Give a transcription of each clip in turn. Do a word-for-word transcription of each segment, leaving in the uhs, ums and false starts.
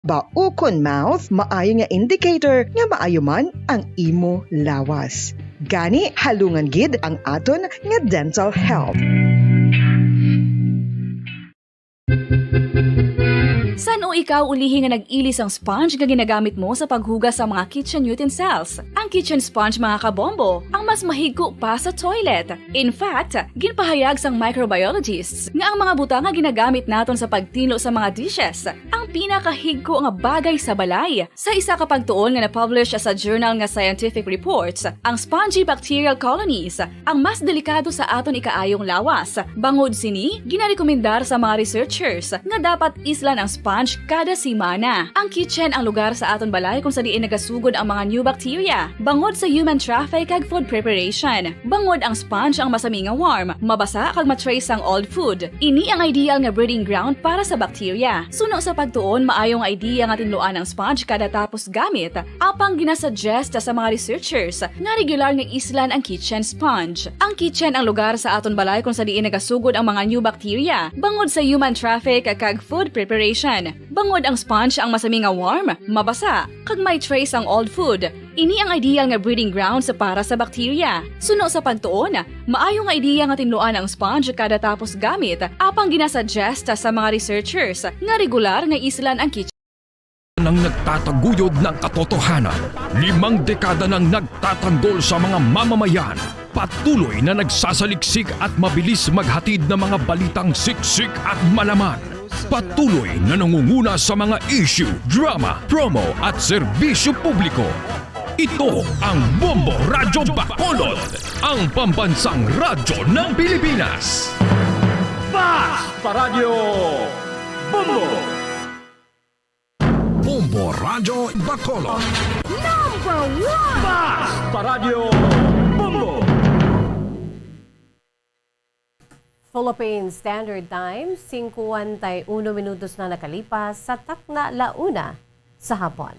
Ba ukon mouth, maayo nga indicator nga maayo man ang imo lawas. Gani, halungan gid ang aton nga dental health. San-o ikaw ulihi nga nag-ili sang sponge nga ginagamit mo sa paghugas sa mga kitchen utensils? Ang kitchen sponge, mga kabombo, ang mas mahigko pa sa toilet. In fact, ginpahayag sang microbiologists nga ang mga butang nga ginagamit naton sa pagtinlo sa mga dishes ang pinakahigko nga bagay sa balay. Sa isa ka pagtuon nga na-publish sa journal nga Scientific Reports, ang spongy bacterial colonies ang mas delikado sa aton ikaayong lawas. Bangod sini, ginarekomendar sa mga researchers nga dapat islan ang sponge kada semana. Ang kitchen ang lugar sa aton balay kung sa diin nagasugod ang mga new bacteria. Bangod sa human traffic kag food preparation, bangod ang sponge ang masami nga warm, mabasa kag ma-trace ang old food. Ini ang ideal nga breeding ground para sa bacteria. Suno sa pagtuon, maayo nga idea nga tinluan ang sponge kada tapos gamit. Apang ginasuggest sa mga researchers nga regular nga islan ang kitchen sponge. Ang kitchen ang lugar sa aton balay kung sa diin nagasugod ang mga new bacteria, bangod sa human traffic kag food preparation. Bangod ang sponge ang masami nga warm, mabasa, kag may trace ang old food. Ini ang ideal nga breeding grounds para sa bacteria. Suno sa pagtuon, maayo nga idea nga tinluan ang sponge kada tapos gamit, apang ginasuggest sa mga researchers nga regular nga islan ang kitchen. Nang nagtataguyod ng katotohanan, limang dekada nang nagtatanggol sa mga mamamayan, patuloy na nagsasaliksik at mabilis maghatid ng mga balitang siksik at malaman. Patuloy na nangunguna sa mga issue, drama, promo at serbisyo publiko. Ito ang Bombo Radyo Bacolod, ang pambansang radyo ng Pilipinas. Fast Paradyo Bombo! Bombo Radyo Bacolod. Number one! Fast Paradyo Bombo! Philippine Standard Time, singkwenta y uno minutos na nakalipas sa takna la una sa hapon.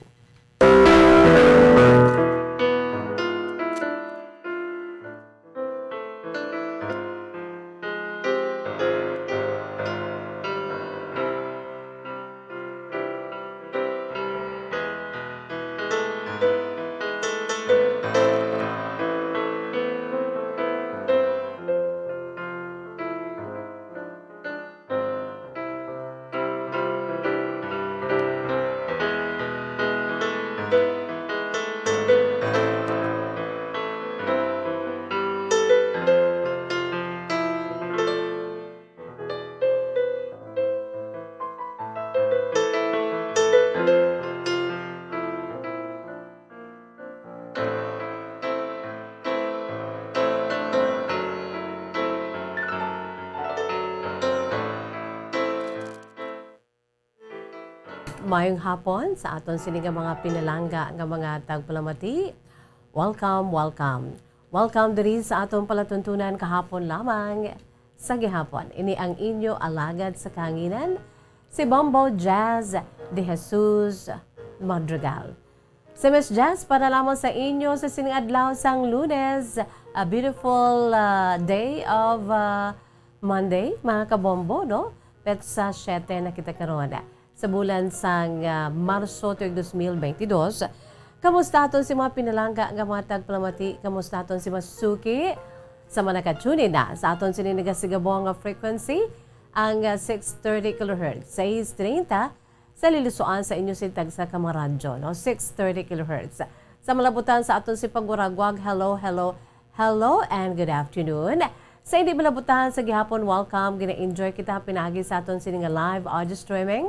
Mayong hapon sa aton sini nga mga pinalangga nga mga tagpalamati. Welcome, welcome. Welcome diri sa aton palatuntunan kahapon lamang sa gihapon. Ini ang inyo alagad sa kahanginan, si Bombo Jazz de Jesus Madrigal. Si Miss Jazz para lamang sa inyo sa sining adlaw sang Lunes, a beautiful, ah, day of, ah, Monday, mga kabombo, no? Petsa siyete na kita karon sa bulan sang, ah, Marso tuig dos mil bentidós. Kamusta aton si mga pinalangga nga mga tagpalamati? Kamusta aton si mga suki? Sa mga naka-tune in na sa aton sini nagasigabong nga frequency, ang, ah, six thirty kilohertz, sais treinta, sa lilusuan sa inyo sini tagsa ka mga radyo, no? Six thirty kilohertz. Sa malabutan sa aton si pagwaragwag, hello, hello, hello, and good afternoon. Sa hindi malabutan sa gihapon, welcome. Gina-enjoy kita pinaagi sa aton sini nga live audio streaming.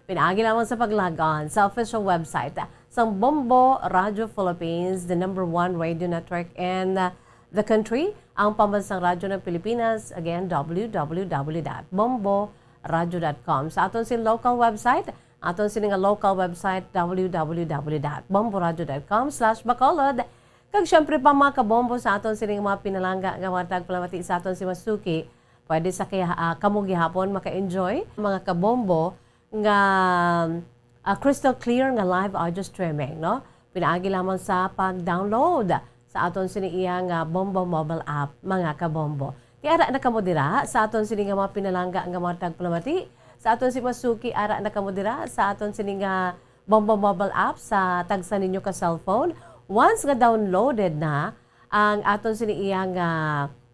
Pinaagi lamang sa pag-log on sa official website sang Bombo Radio Philippines, the number one radio network in, uh, the country, ang pambansang radyo ng Pilipinas. Again, w w w dot bombo radio dot com. Sa aton sing local website, aton sini nga local website, w w w dot bombo radio dot com slash bacolod. Kag syempre pa, mga kabombo, sa aton sining mga pinalangga nga mga tagpalamati sa aton si Masuki, pwede sa kaya, ah, kamo gihapon maka-enjoy, mga kabombo, nga, ah, crystal clear nga live audio streaming, no? Pinaagi lamang sa pag-download sa aton sini iya nga Bombo mobile app, mga kabombo. Ti ara na kamo dira sa aton sini nga mga pinalangga nga mga tagpalamati Sa aton si Masuki, ara na kamo dira sa aton sini nga Bombo Mobile app sa tagsa ninyo ka cellphone. Once nga downloaded na ang aton sini iya nga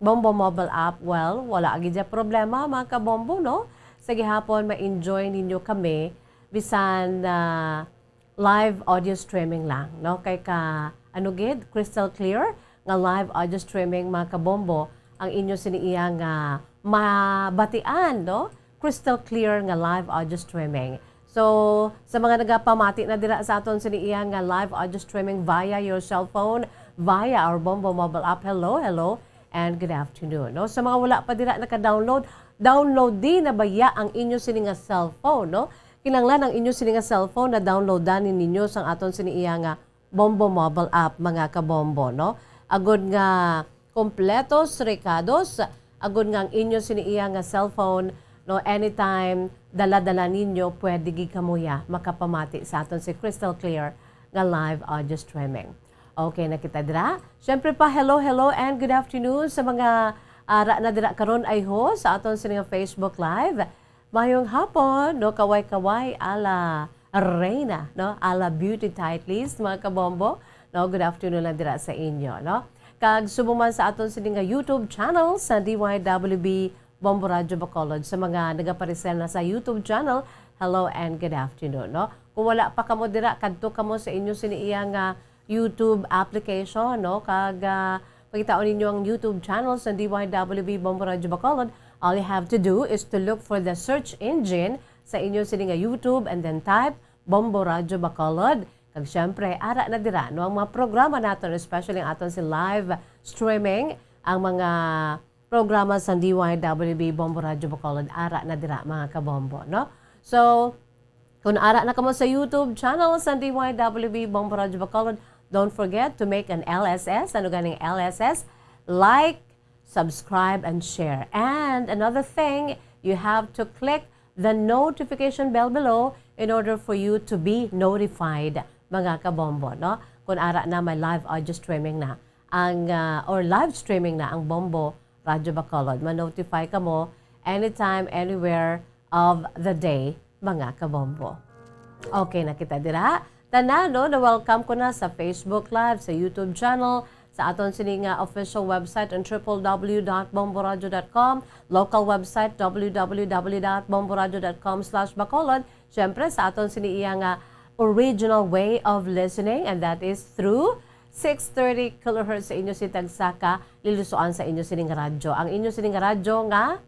Bombo Mobile app, well, wala gid siya problema, mga kabombo, no? Sa gihapon, ma-enjoy ninyo kami bisan, ah, live audio streaming lang, no? Kay ka, ano gid, crystal clear nga live audio streaming, mga kabombo, ang inyo sini iya nga mabatian, no? Crystal clear nga live audio streaming. So, sa mga nagapamati na dira sa aton sini iya nga live audio streaming via your cellphone, via our Bombo mobile app, hello, hello, and good afternoon, no? Sa mga wala pa dira naka-download, download di na baya ang inyo sini nga cellphone, no? Kinahanglan ang inyo sini nga cellphone na downloadan ni ninyo sang aton sini iya nga Bombo mobile app, mga kabombo, no? Agud nga kompletos rekados, agud nga ang inyo sini iya nga cellphone, no, anytime dala-dala ninyo, pwede gid kamo ya makapamati sa aton si crystal clear nga live audio streaming. Okay na kita dira. Siyempre pa, hello, hello, and good afternoon sa mga ara na dira karon, ay ho, sa aton sini nga Facebook Live. Mayong hapon, no, kaway-kaway, ala Reyna, no, ala Beauty Tight List, mga kabombo, no, good afternoon lang dira sa inyo, no. Kag subong man sa aton sini nga YouTube channel sa D Y W B Bombo Radyo Bacolod, sa mga nagaparisel na sa YouTube channel, hello and good afternoon, no. Kung wala pa kamo dira, kadto kamo sa inyo sini iya nga YouTube application, no? Kag, ah, pagkitaon ninyo ang YouTube channel sa D Y W B Bombo Radyo Bacolod. All you have to do is to look for the search engine sa inyo sini nga YouTube and then type Bombo Radyo Bacolod. Kag syempre, ara na dira, no, ang mga programa naton, especially ang aton si live streaming, ang mga programa sa D Y W B Bombo Radyo Bacolod, ara na dira, mga kabombo, no? So, kung ara na kamo sa YouTube channel sa D Y W B Bombo Radyo Bacolod, don't forget to make an L S S. Ano ganing L S S? Like, subscribe, and share. And another thing, you have to click the notification bell below in order for you to be notified, mga kabombo, no? Kung ara na may live audio streaming na ang, ah, or live streaming na ang Bombo Radyo Bacolod. Ma-notify kamo anytime, anywhere of the day, mga kabombo. Okay na kita dira. Tanan, no, na-welcome ko na sa Facebook Live, sa YouTube channel, sa aton sini nga official website on triple W dot bomboradio dot com, local website W W W dot bomboradio dot com slash bacolod. Siyempre, sa aton sini iya nga original way of listening, and that is through six thirty kilohertz sa inyo si tagsa ka lilusoan sa inyo sining radyo. Ang inyo sining radyo nga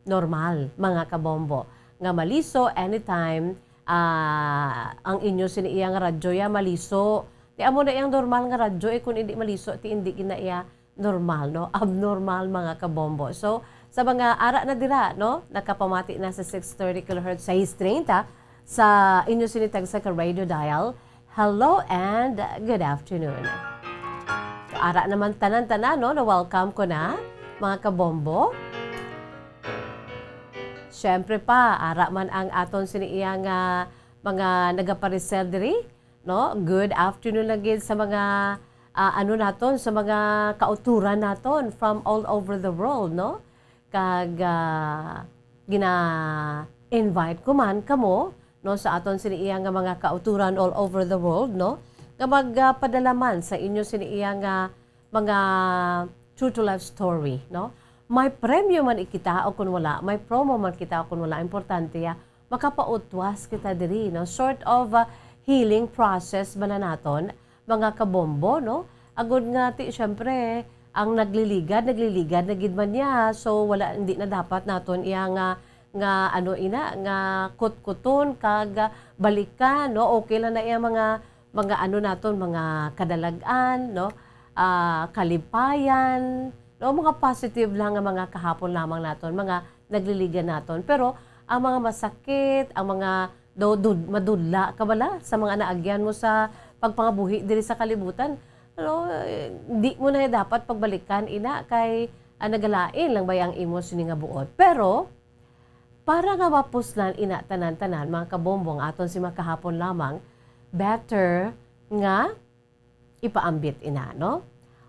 normal, mga kabombo, nga maliso anytime, ah, ang inyo sini iya nga radyo ya maliso. Ti amo na iyang normal nga radyo, eh, kung hindi maliso, ti hindi gid na iya normal, no? Abnormal, mga kabombo. So, sa mga ara na dira, no? Nakapamati na sa six thirty kilohertz, sais treinta, sa inyo sini tagsa ka radio dial. Hello and good afternoon. Ara naman tanan-tanan, no? Na-welcome ko na, mga kabombo. Siyempre pa, ara man ang aton sini iya nga mga nagaparisel diri, no? Good afternoon lang gid sa mga, ah, ano naton, sa mga kauturan naton from all over the world, no? Kag, ah, gina-invite ko man kamo, no, sa aton sini iya nga mga kauturan all over the world, no, nga magpadala man sa inyo sini iya nga mga true to life story, no? May premyo man kita o kun wala, may promo man kita o kun wala, importante ya makapautwas kita diri, no? Sort of, ah, healing process ba na naton, mga kabombo, no? Agud nga ti, syempre, ang nagliligad, nagliligad na gid man niya. So, wala, hindi na dapat naton iya nga, nga, ano, ina, nga kutkuton kag, ah, balikan, no? Okay lang na iya mga, mga ano naton, mga kadalag-an, no? Ah, kalipayan, no? Mga positive lang nga mga kahapon lamang naton, mga nagliligad naton. Pero ang mga masakit, ang mga daw dud-, madudla ka bala sa mga naagyan mo sa pagpangabuhi diri sa kalibutan, ano, eh, di mo na dapat pagbalikan, ina, kay, ah, nagalain lang ba ang imo sini nga buot. Pero, para nga mapuslan ina tanan-tanan, mga kabombo, ang aton si makahapon lamang, better nga ipaambit ina, no?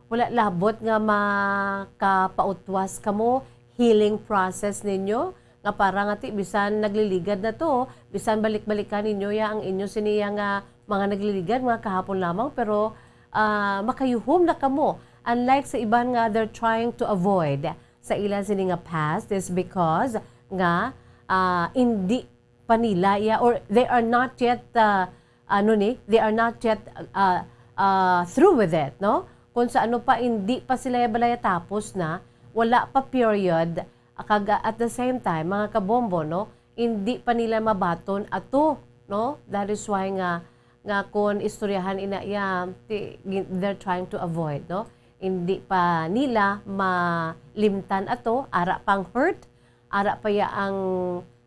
Wala labot nga makapautwas kamo, healing process ninyo, Nga para nga ti, bisan nagliligad na to, bisan balik-balikan ninyo ya ang inyo siniya nga mga nagliligad, mga kahapon lamang, pero, ah, makayuhom na kamo. Unlike sa iban nga they're trying to avoid sa ila sini nga past is because nga, ah, indi pa nila ya, or they are not yet, ah, ano ni, they are not yet, ah, ah, through with it, no? Kung sa ano pa, hindi pa sila ya balaya tapos na, wala pa period, ah, kag, ah, at the same time, mga kabombo, no? Hindi pa nila mabaton ato, no? That is why nga, nga kung istoryahan ina ya, ti-, gin-, they're trying to avoid, no? Hindi pa nila malimtan ato, ara pang hurt, ara pa ya ang,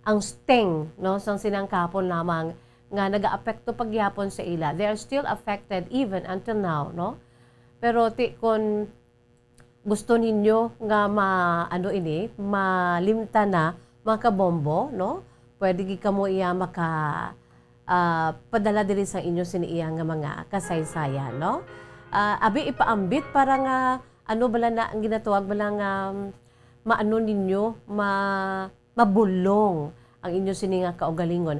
ang sting, no, sang sinang kahapon lamang nga nagaapekto pa gihapon sa ila. They are still affected even until now, no? Pero ti, kun gusto ninyo nga ma-, ano ini, malimtan na, mga kabombo, no? Pwede gid kamo iya maka, ah, padala diri sa inyo sini iya nga mga kasaysayan, no? Ah, abi ipaambit para nga, ano bala na, ang ginatawag bala nga, um, maano ninyo, ma-, mabulong ang inyo sini nga kaugalingon.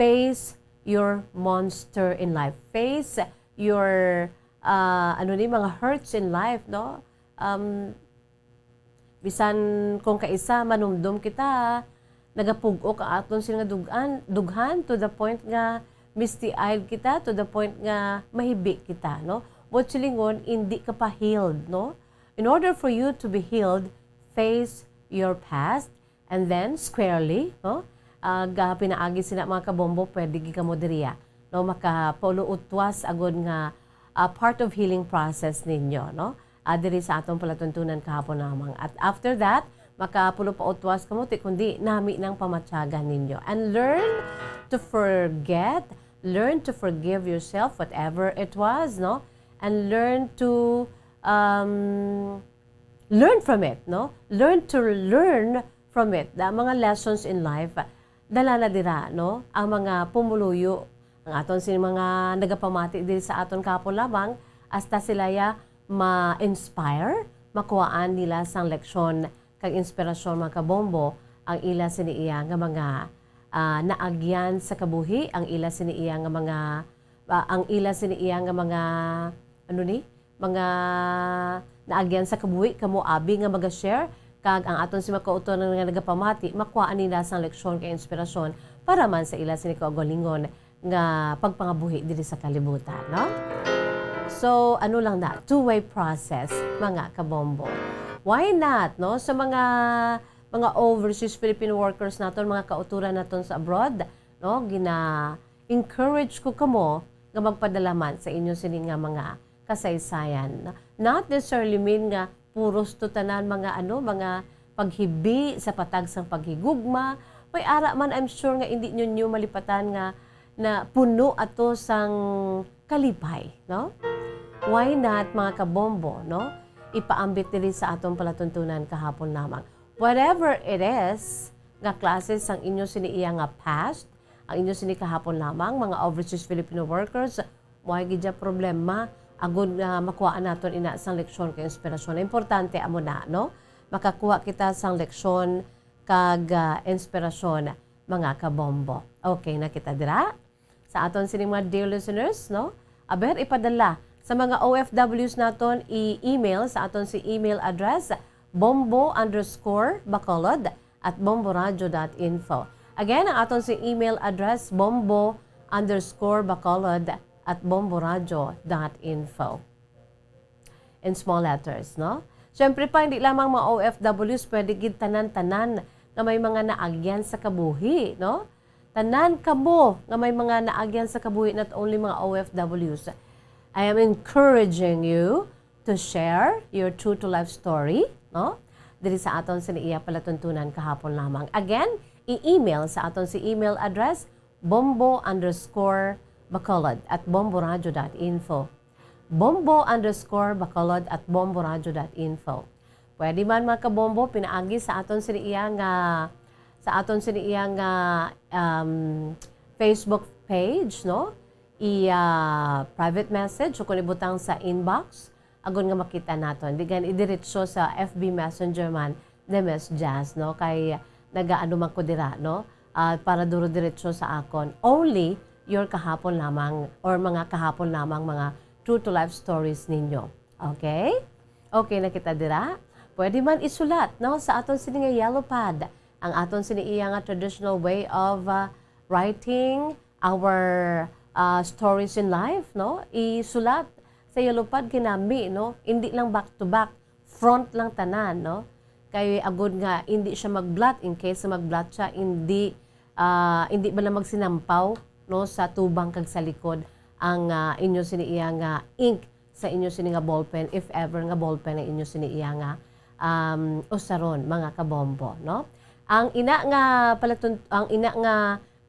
Face your monster in life. Face your, ah, ano ni, mga hurts in life, no? Um, bisan kung kaisa, manumdom kita, nagapug-ok ang aton sini nga dug-an, dughan to the point nga misty-eyed kita, to the point nga mahibi kita, no? Buot silingon, indi ka pa healed, no? In order for you to be healed, face your past, and then squarely, no? Ah, ga-, pinaagi sina, mga kabombo, pwede gid kamo diriya, no? Makapulo utwas agud nga, ah, part of healing process ninyo, no? Ah, diri sa atong palatuntunan kahapon lamang. At after that, makapulo pa utwas kamo, ti kundi nami nang pamatyagan ninyo. And learn to forget, learn to forgive yourself, whatever it was, no? And learn to, um, learn from it, no? Learn to learn from it. Da, mga lessons in life, dala na dira, no? Ang mga pumuluyo, ang aton sini mga nagapamati diri sa aton kahapon lamang, hasta sila ya ma-inspire, makuhaan nila sang leksyon kag inspirasyon, mga kabombo, ang ila sini iya nga mga, ah, naagyan sa kabuhi, ang ila sini iya nga mga, ah, ang ila sini iya nga mga, ano ni? Mga naagyan sa kabuhi, kamo abi nga maga-share, kag ang aton si makautoran nga nagapamati, makuha nila sang leksyon kag inspirasyon para man sa ila sini kaugalingon nga pagpangabuhi diri sa kalibutan, no? So, ano lang na, two-way process, mga kabombo. Why not, no? Sa mga, mga overseas Filipino workers naton, mga kautoran naton sa abroad, no? Gina-encourage ko kamo nga magpadala man sa inyo sini nga mga kasaysayan. Not necessarily mean nga puros to tanan mga, ano, mga paghibi sa patag sang paghigugma. May ara man, I'm sure nga indi ninyo malipatan nga na puno ato sang kalipay, no? Why not, mga kabombo, no? Ipaambit diri sa atong palatuntunan kahapon lamang. Whatever it is nga klase sang inyo sini iya nga past, ang inyo sini kahapon lamang, mga overseas Filipino workers, wala gid ya problema. Agud nga makuhaan naton ina sang leksyon kag inspirasyon. Importante amo na, no? Makakuha kita sang leksyon kag, ah, inspirasyon, mga kabombo. Okay na kita dira? Sa aton sini mga dear listeners, no? Aber, ipadala sa mga O F Ws naton, i-email sa aton si email address, bombo underscore bacolod at bomboradio dot info. Again, ang aton si email address, bombo underscore bacolod at bomboradio dot info. In small letters, no? Siyempre pa, hindi lamang mga O F Ws, pwede gid tanan-tanan nga may mga naagyan sa kabuhi, no? Tanan kamo nga may mga naagyan sa kabuhi, not only mga O F Ws. I am encouraging you to share your true to life story, no? Diri sa aton sini iya palatuntunan kahapon lamang. Again, i-email sa aton si email address, bombo underscore bacolod at bomboradio dot info. Bombo underscore bacolod at bomboradio dot info. Pwede man, mga kabombo, pinaagi sa aton sini iya nga, sa aton sini iya nga, um, Facebook page, no? I, ah, private message o kung ibutang sa inbox, agud nga makita naton. Di gani idiretso sa F B Messenger man, the Miss Jazz, no? Kay nagaano man ko dira, no? Ah, para duro-diretso sa akon. Only your kahapon lamang or mga kahapon lamang, mga true to life stories ninyo. Okay? Okay na kita dira? Pwede man isulat, no, sa aton sini nga yellow pad, ang aton sini iya nga traditional way of, ah, writing our, ah, stories in life, no? Isulat sa yellow pad kinami, no? Hindi lang back to back, front lang tanan, no? Kay agud nga hindi siya mag-blot, in case nga mag-blot siya, hindi, ah, hindi bala magsinampaw, no, sa tubang kag sa likod ang, ah, inyo sini iya nga ink sa inyo sini nga ballpen, if ever nga ballpen ang inyo sini iya nga, um, usaron, mga kabombo, no? Ang ina nga palatun-, ang ina nga,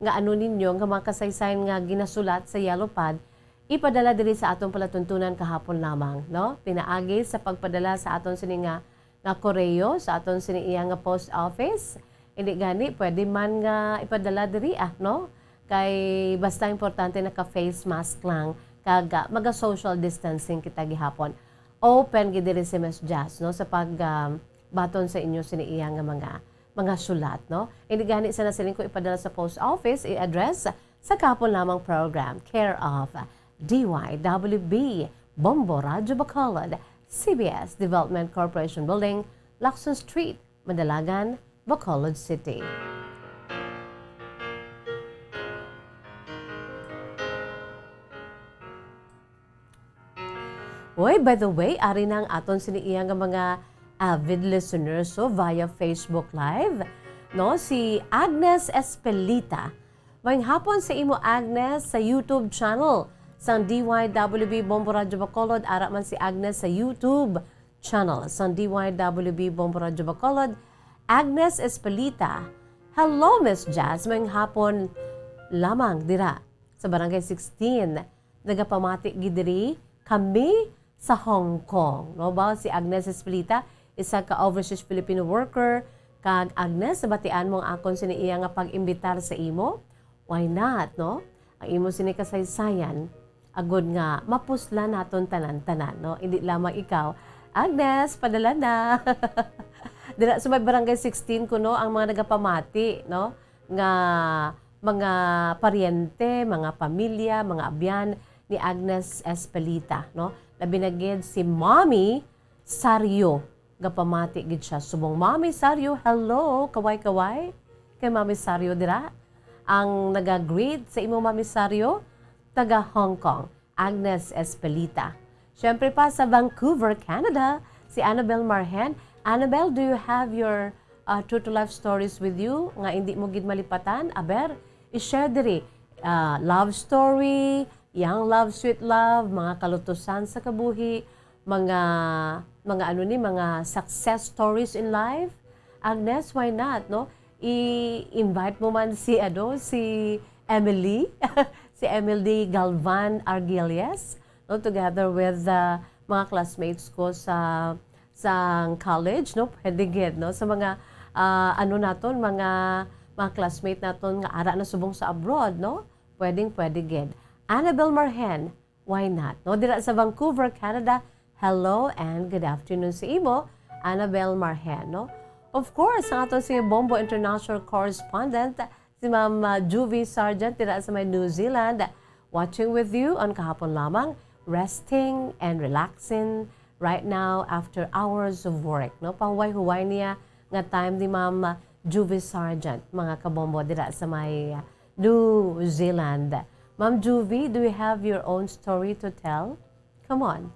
nga ano ninyo, nga mga kasaysayan nga ginasulat sa yellow pad, ipadala diri sa aton palatuntunan kahapon lamang, no? Pinaagi sa pagpadala sa aton sini nga, nga koreo, sa aton sini iya nga post office. Hindi gani, pwede man nga ipadala diri, ah, no? Kay basta importante naka-face mask lang, kag, ah, maga-social distancing kita gihapon. Open gid diri si Miss Jazz, no, sa pag, um, baton sa inyo sini iya nga mga, mga sulat, no? Hindi gani sa nasiling ko ipadala sa post office, i-address sa kahapon lamang program, care of D Y W B, Bombo Radyo Bacolod, C B S Development Corporation Building, Lacson Street, Madalagan, Bacolod City. Uy, by the way, ari na ang aton sini iya nga mga avid listeners, so, via Facebook Live, no? Si Agnes Espelita. Maayong hapon sa imo, Agnes, sa YouTube channel sang D Y W B Bombo Radyo Bacolod. Ara man si Agnes sa YouTube channel sang D Y W B Bombo Radyo Bacolod. Agnes Espelita. Hello, Miss Jazz. Maayong hapon lamang dira sa Barangay sixteen. Nagapamati gid diri kami sa Hong Kong. No ba, si Agnes Espelita, isa ka overseas Filipino worker. Kag Agnes, nabatian mo ang akon sini iya nga pag-imbitar sa imo? Why not, no? Ang imo sini kasaysayan, agud nga mapuslan naton tanan-tanan, no? Hindi lamang ikaw. Agnes, padala na. Dira sa may Barangay sixteen kuno ang mga nagapamati, no? Nga mga paryente, mga pamilya, mga abyan ni Agnes Espelita, no? Labi na gid si Mommy Sario, gapamati gid siya. Subong, Mommy Sario, hello, kaway-kaway kay Mommy Sario dira. Ang naga-greet sa imo, Mommy Sario, taga Hong Kong, Agnes Espelita. Siyempre pa sa Vancouver, Canada, si Annabel Marhen. Annabel, do you have your, uh, true to life stories with you nga hindi mo gid malipatan? Aber, i-share diri. Uh, love story, young love, sweet love, mga kalutusan sa kabuhi, mga, mga ano ni, mga success stories in life. Agnes, why not, no? I-invite mo man si, ano, si Emily, si Emily Galvan Argilles, no, together with the mga classmates ko sa, sa college, no? Pwede gid, no? Sa mga, ah, ano naton, mga, mga classmate naton nga ara na subong sa abroad, no? Pwedeng pwede gid. Annabel Marhen, why not? No, dira sa Vancouver, Canada, hello and good afternoon sa imo, Annabel Marhen, no? Of course, ang aton si Bombo International Correspondent, si Ma'am, uh, Juvie Sargent, dira sa may New Zealand, watching with you on kahapon lamang, resting and relaxing right now after hours of work, no? Pahuway-huway niya nga time ni Ma'am, uh, Juvie Sargent, mga kabombo, dira sa may, uh, New Zealand. Ma'am Juvie, do you have your own story to tell? Come on.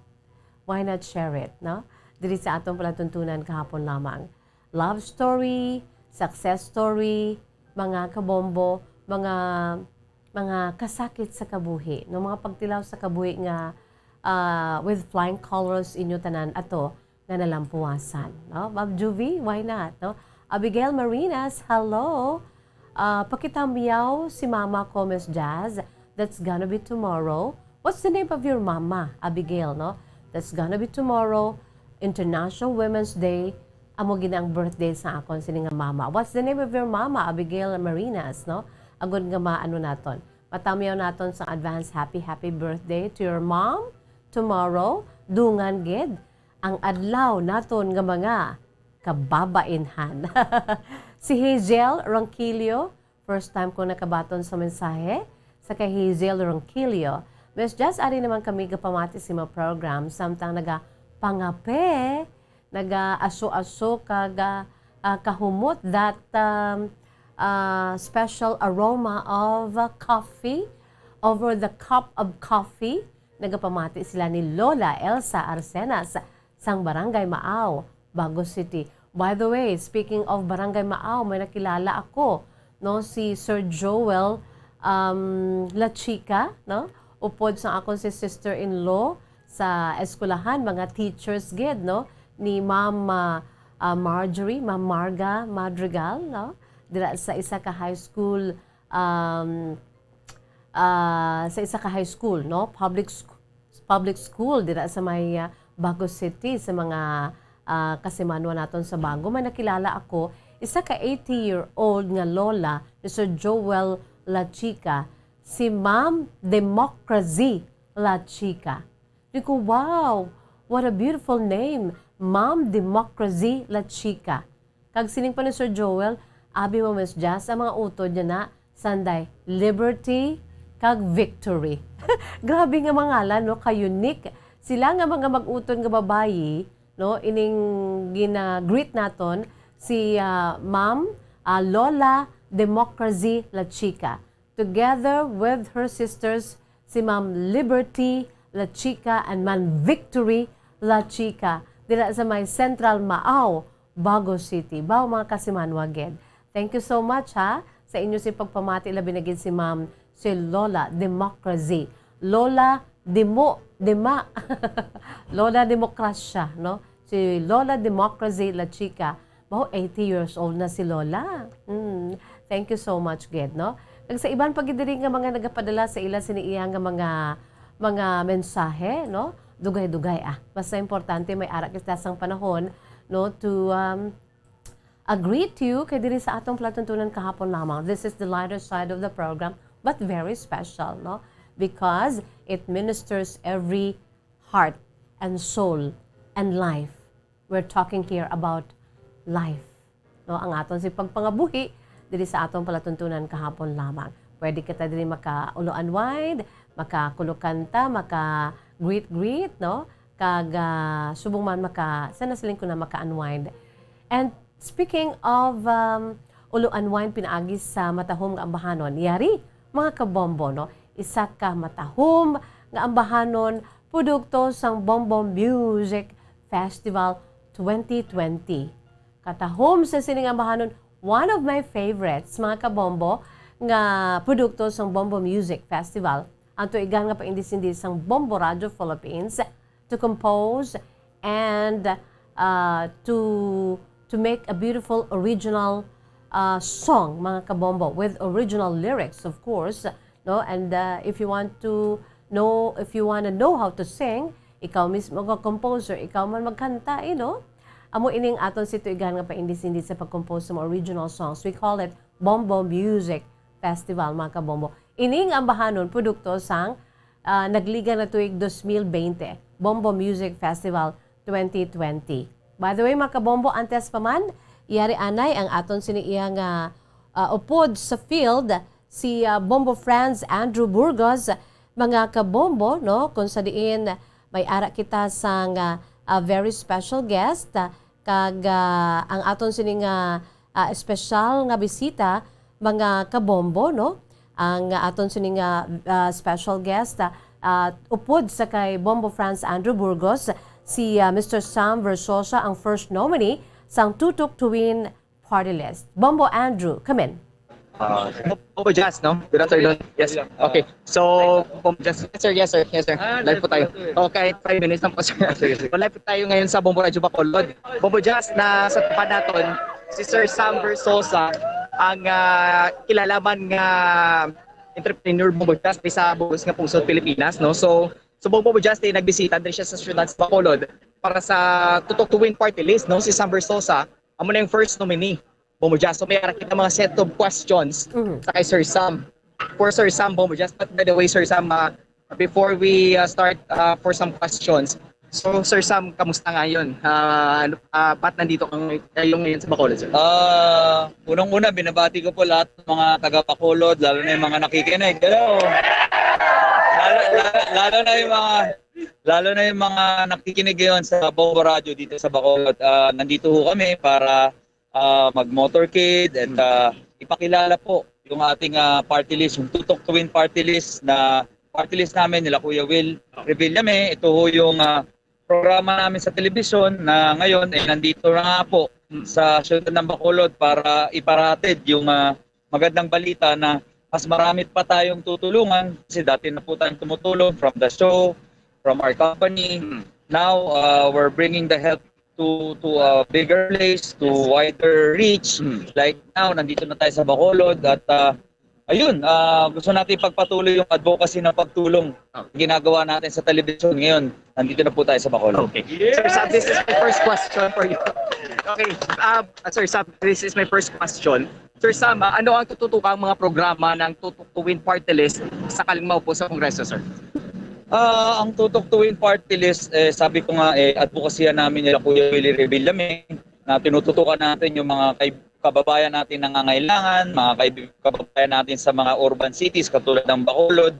Why not share it, no? Diri sa atong palatuntunan kahapon lamang. Love story, success story, mga kabombo, mga, mga kasakit sa kabuhi, no? Mga pagtilaw sa kabuhi nga, ah, with flying colors inyo tanan ato nga nalampuwasan, no? Ma'am Juvie, why not, no? Abigail Marinas, hello. Ah, pakitamyaw si mama ko, Miss Jazz. That's gonna be tomorrow. What's the name of your mama, Abigail, no? That's gonna be tomorrow, International Women's Day. Amo gid ang birthday sa akon sini nga mama. What's the name of your mama, Abigail Marinas, no? Agud nga maano naton. Matamyaw naton sa advance happy, happy birthday to your mom tomorrow. Dungan gid ang adlaw naton nga mga kababainhan. Si Hazel Ronquillo, first time ko nakabaton sa mensahe. Sa kay Hazel Ronquillo, Miss Jazz, ari naman kami gapamati sa mga program, samtang nagapangape, nagaaso-aso kag, ah, ah, kahumot that, um, ah, special aroma of, ah, coffee over the cup of coffee. Nagapamati sila ni Lola Elsa Arcenas sang Barangay Maaw, Bago City. By the way, speaking of Barangay Maaw, may nakilala ako, no, si Sir Joel, um, La Chica, no? Upod sa akon si sister-in-law sa eskwelahan, mga teachers gid, no, ni Ma'am, ah, ah, Marjorie, Ma'am Marga Madrigal, no? Dira sa isa ka high school, um, ah, sa isa ka high school, no? Public sc-, public school dira sa may, ah, Bago City, sa mga, ah, kasimanwa naton sa Bago. May nakilala ako, isa ka eighty-year-old nga lola ni Sir Joel La Chica, si Ma'am Democracy La Chica. Di ko, "Wow, what a beautiful name, Ma'am Democracy La Chica." Kag siling pa ni Sir Joel, "Abi mo, Miss Jazz, ang mga utod niya na, sanday, liberty kag victory." Grabe nga mga ngalan, no? Ka-unique. Sila nga mga mag-utod nga babayi, no? Ining gina-greet naton, si, ah, Ma'am, ah, Lola Democracy La Chica, together with her sisters, si Ma'am Liberty La Chica and Ma'am Victory La Chica, dira sa may Central Maaw, Bago City. Baw, mga kasimanwa gid. Thank you so much, ha, sa inyo si pagpamati, labi na gid si Ma'am, si Lola Democracy. Lola Demo, Dema. Lola Demokrasya, no? Si Lola Democracy La Chica. Baw, eighty years old na si Lola. Mm. Thank you so much, gid, no? Kag sa iban pa gid diri nga mga nagapadala sa ila sini iya nga mga, mga mensahe, no? Dugay-dugay, ah. Basta importante may ara kita sang panahon, no, to, um, uh, greet you kay diri sa atong palatuntunan kahapon lamang. This is the lighter side of the program, but very special, no? Because it ministers every heart and soul and life. We're talking here about life. No, ang aton si pagpangabuhi diri sa aton palatuntunan kahapon lamang. Pwede kita diri maka-ulo unwind, makakulokanta, maka-greet-greet, no? Kag, ah, subong man maka, sana siling ko na maka-unwind. And speaking of, um, ulo unwind pinaagi sa matahom nga ambahanon, yari, mga kabombo, no? Isa ka matahom nga ambahanon, produkto sang Bombo Music Festival twenty twenty. Katahom sa sining ambahanon, one of my favorites, mga kabombo, nga produkto sang Bombo Music Festival, ang tuigan nga paindisindi sang Bombo Radio Philippines to compose and, uh, to, to make a beautiful original, uh, song, mga kabombo, with original lyrics, of course, no? And, uh, if you want to know, if you wanna know how to sing, ikaw mismo ka composer, ikaw man magkanta, eh, no? Amo ining aton si tuigan nga paindisindi sa pag-compose sa mga original songs. We call it Bombo Music Festival, mga kabombo. Ining ambahanon, produkto sang, ah, nagliga na tuig dos mil bente, Bombo Music Festival twenty twenty. By the way, mga kabombo, antes pa man, yari anay ang aton sini iya nga, ah, upod sa field, si, ah, Bombo Franz Andrew Burgos, mga kabombo, no? Kung sa diin may ara kita sang, ah, ah, very special guest, ah, kag, ah, ang aton sini nga, ah, espesyal nga bisita, mga kabombo, no? Ang aton sini nga, ah, special guest, ah, ah, upod sa kay Bombo Franz Andrew Burgos, si, ah, Mister Sam Versosa ang first nominee sang Tutok to Win party list. Bombo Andrew, come in. Ah, Bombo Jazz, no? Good afternoon. Yes. Okay. So, Bombo Jazz. Yes, sir. Yes, sir. Yes, sir. Ah, live po tayo. Okay, five minutes lang po, sir. Ah, sige, sige. So, live po tayo ngayon sa Bombo Radio Bacolod. Bombo Jazz, na sa tapat naton, si Sir Sam Versosa, ang, ah, kilala man nga entrepreneur, Bombo Jazz, sa bug-os nga pungsod Pilipinas, no? So, so Bombo Jazz, eh, nagbisita din siya sa syudad sa Bacolod para sa Tutok to Win party list, no? Si Sam Versosa, amo na yung first nominee. Bombo Jazz. So, may ara kita mga set of questions Mhm. sa kay Sir Sam. For Sir Sam, Bombo Jazz. But by the way, Sir Sam, uh, before we, uh, start, uh, for some questions, So, Sir Sam, kamusta ngayon? Ah, ano, ah, ba't nandito ka ngay-, kayo ngayon sa Bacolod, sir? Ah, unang-una, binabati ko po lahat ng mga taga Bacolod, lalo na yung mga nakikinig. Hello! Lalo, lalo, lalo na yung mga lalo na yung mga nakikinig ngayon sa Bombo Radio dito sa Bacolod. Ah, nandito ho kami para ah, mag-motorcade at ah, ipakilala po yung ating ah, party list, yung Tutok to Win party list na party list namin nila Kuya Will Revillame. Ito ho yung ah, programa namin sa telebisyon na ngayon eh nandito na nga po sa siyudad ng Bacolod para iparatid yung ah, magandang balita na mas marami pa tayong tutulungan kasi dati na po tayong tumutulong from the show, from our company. Now, uh, we're bringing the help to to a bigger place, to wider reach. Like now, nandito na tayo sa Bacolod at uh, ayun, uh, gusto natin pagpatuloy yung advocacy ng pagtulong ginagawa natin sa television ngayon. Nandito na po tayo sa Bacolod. Okay. Sir Sam, this is my first question for you. Okay. Uh, Sir Sam, this is my first question. Sir Sam, ah, ano ang tututukang mga programa ng Tutok to Win Party List sakaling maupo sa Kongreso, sir? Ah, ang Tutok to Win Party List, eh, sabi ko nga, eh, advokasya namin nila Kuya Willie Revillame na tinututukan natin yung mga kay, kababayan natin nangangailangan, mga kay, kababayan natin sa mga urban cities katulad ng Bacolod,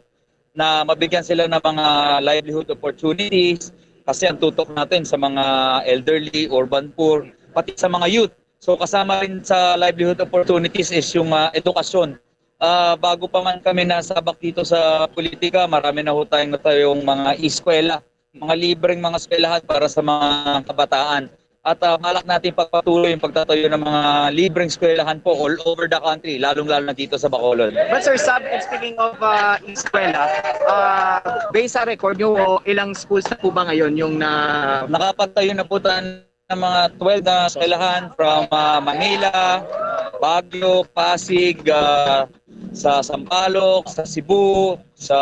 na mabigyan sila ng mga livelihood opportunities kasi ang tutok natin sa mga elderly, urban poor, pati sa mga youth. So kasama rin sa livelihood opportunities is yung ah, edukasyon. Ah, bago pa man kami nasabak dito sa politika, marami na ho tayong natayong mga eskwela, mga libreng mga eskwelahan para sa mga kabataan. At ah, balak natin pagpatuloy yung pagtatayo ng mga libreng eskwelahan po all over the country, lalong-lalo na dito sa Bacolod. But Sir Sam, and speaking of uh, eskwela, uh, based sa record nyo, ilang schools na po ba ngayon yung na... Nakapagtayo na po tayo ng mga twelve na eskwelahan from ah, Manila, Baguio, Pasig, ah, sa Sampaloc, sa Cebu, sa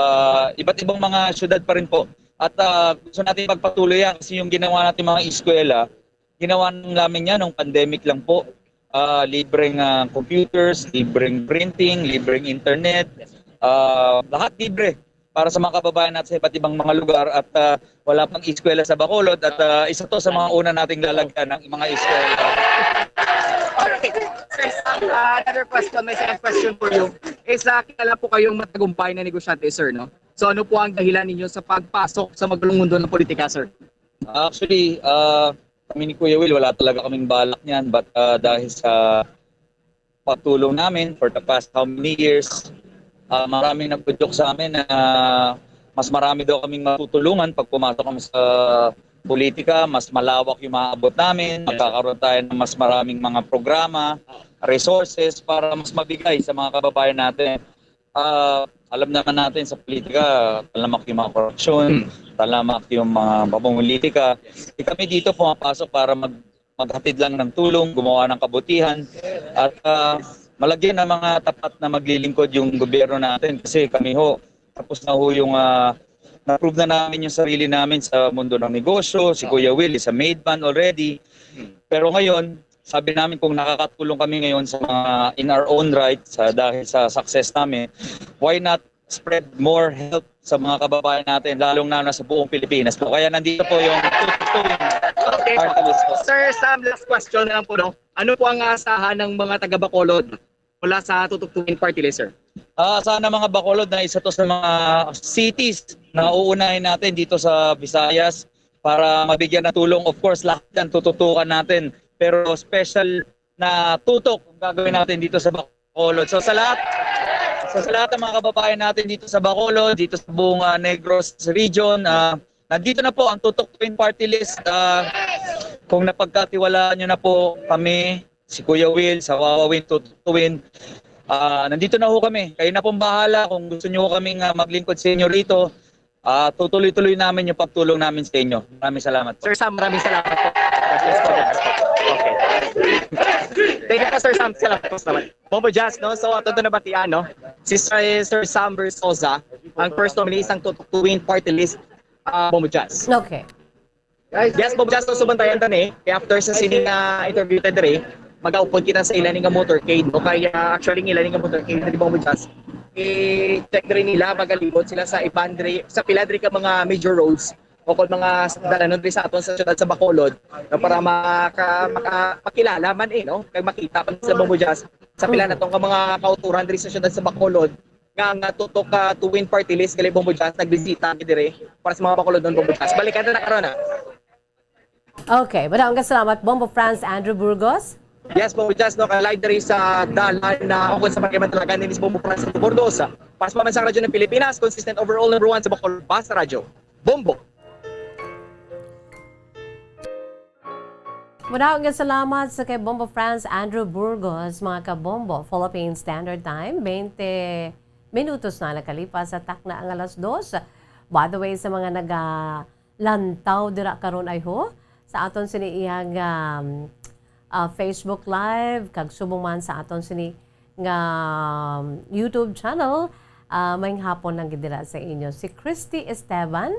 iba't ibang mga syudad pa rin po. At ah, gusto natin pagpatuloy yan kasi yung ginawa natin mga eskwela, ginawa namin yan nung pandemic lang po. Ah, libreng ah, computers, libreng printing, libreng internet, ah, lahat libre para sa mga kababayan natin sa iba't ibang mga lugar at ah, wala pang eskwela sa Bacolod at ah, isa to sa mga una nating lalagyan ng mga eskwela. Alright. Sir Sam, uh, another question, my second question for you is uh, kilala po kayong matagumpay na negosyante, sir, no? So ano po ang dahilan ninyo sa pagpasok sa magulong mundo ng politika, sir? Actually, ah, kami ni Kuya Will, wala talaga kaming balak niyan. But ah, dahil sa pagtulong namin for the past how many years, ah, maraming nag-joke sa amin na mas marami daw kaming matutulungan pag pumasok kami sa politika, mas malawak yung maabot namin, magkakaroon tayo ng mas maraming mga programa, resources para mas mabigay sa mga kababayan natin. Ah, alam naman natin sa politika, talamak yung mga korupsyon, talamak yung mga pamumulitika. Eh, kami dito pumapasok para mag maghatid lang ng tulong, gumawa ng kabutihan, at ah, malagyan ng mga tapat na maglilingkod yung gobyerno natin kasi kami ho, tapos na ho yung ah, na-prove na namin yung sarili namin sa mundo ng negosyo. Si Kuya Will is a made man already. Pero ngayon, sabi namin kung nakakatulong kami ngayon sa mga in our own right sa dahil sa success namin, why not spread more help sa mga kababayan natin, lalong na sa buong Pilipinas po. Kaya nandito po yung Okay. Sir Sam, last question na lang po, no? Ano po ang aasahan ng mga taga Bacolod mula sa Tutok to Win Party List, sir? Ah, sana mga Bacolod na isa to sa mga cities na uunahin natin dito sa Visayas para mabigyan ng tulong. Of course, lahat yan tututukan natin. Pero special na tutok ang gagawin natin dito sa Bacolod. So sa lahat, so sa lahat ng mga kababayan natin dito sa Bacolod, dito sa buong ah, Negros region, ah, nandito na po ang Tutok Twin Party List. Ah, kung napagkatiwalaan nyo na po kami, si Kuya Will, sa Wawa Win, Tutok Twin, ah, nandito na ho kami. Kayo na pong bahala kung gusto nyo kaming ah, maglingkod sa inyo rito. Ah, tutuloy-tuloy namin yung pagtulong namin sa inyo. Maraming salamat po. Sir Sam, maraming salamat po. Okay. Thank you po, Sir Sam. Salamat po. Salamat. Bombo Jazz, no? So, ato na batian, no? Si Sir, Sir Sam Versosa, ang first nominee sang Tutok to Win Party List, ah, Bombo Jazz. Okay. Yes, Bombo Jazz, so subantayan ta ni. Kay after sa sini nga interview ta diri, magaupod kita sa ila ni nga motorcade, no? Kay ah, actually ang ila ni nga motorcade diri, Bombo Jazz, i-check diri nila, magalibot sila sa iban diri, sa pila diri ka mga major roads. o kon mga dalanon diri sa aton sa siyudad sa Bacolod, no, para maka-, maka-, makilala man, eh, no, kag makita pa sa Bombo Jazz sa pila na tong mga kauturan diri sa siyudad sa Bacolod nga ang Tutok, ah, Tuwin Party List gali Bombo Jazz nagbisita diri para sa mga Bacolodnon Bombo Jazz. Balikan na karon, ah. Okay, madaog nga salamat, Bombo Franz Andrew Burgos. Yes, Bombo Jazz, no, ka live diri sa dalan na ukon sa Pagkimantalagan ni Bombo Franz Andrew Burgos. Para sa Pambansang Radyo ng Pilipinas, consistent overall number one sa Bacolod, Basta Radyo. Bombo. Madaog nga salamat sa kay Bombo Franz Andrew Burgos, mga kabombo. Philippine Standard Time, twenty minutos na nakalipas sa takna ang alas dos. By the way, sa mga naga lantaw dira karon, ay ho, sa aton sini iyang, um, ah, Facebook Live, kag subong man sa aton sini nga, um, YouTube channel, ah, maayong hapon lang gid dira sa inyo. Si Christy Esteban,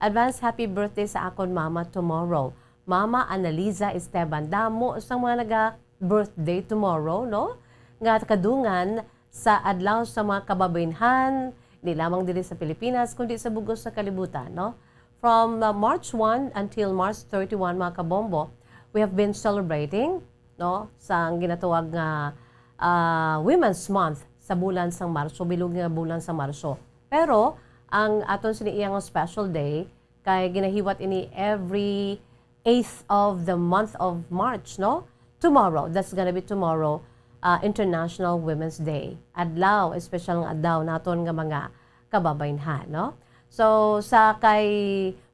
"Advance happy birthday sa akon mama tomorrow." Mama Analiza Esteban, damo sang mga naga-birthday tomorrow, no? Nga kadungan sa adlaw sa mga kababaynhan, di lamang diri sa Pilipinas, kundi sa bug-os nga kalibutan, no? From, uh, March one until March thirty-one, mga kabombo, we have been celebrating, no, sa ang ginatawag nga, ah, Women's Month sa bulan sang Marso, bilog nga bulan sa Marso. Pero ang aton sini iyang special day kay ginahiwat ini every eighth of the month of March, no? Tomorrow, that's gonna be tomorrow, uh, International Women's Day. Adlaw, espesyal nga adlaw naton nga mga kababaynhan, no? So, sa kay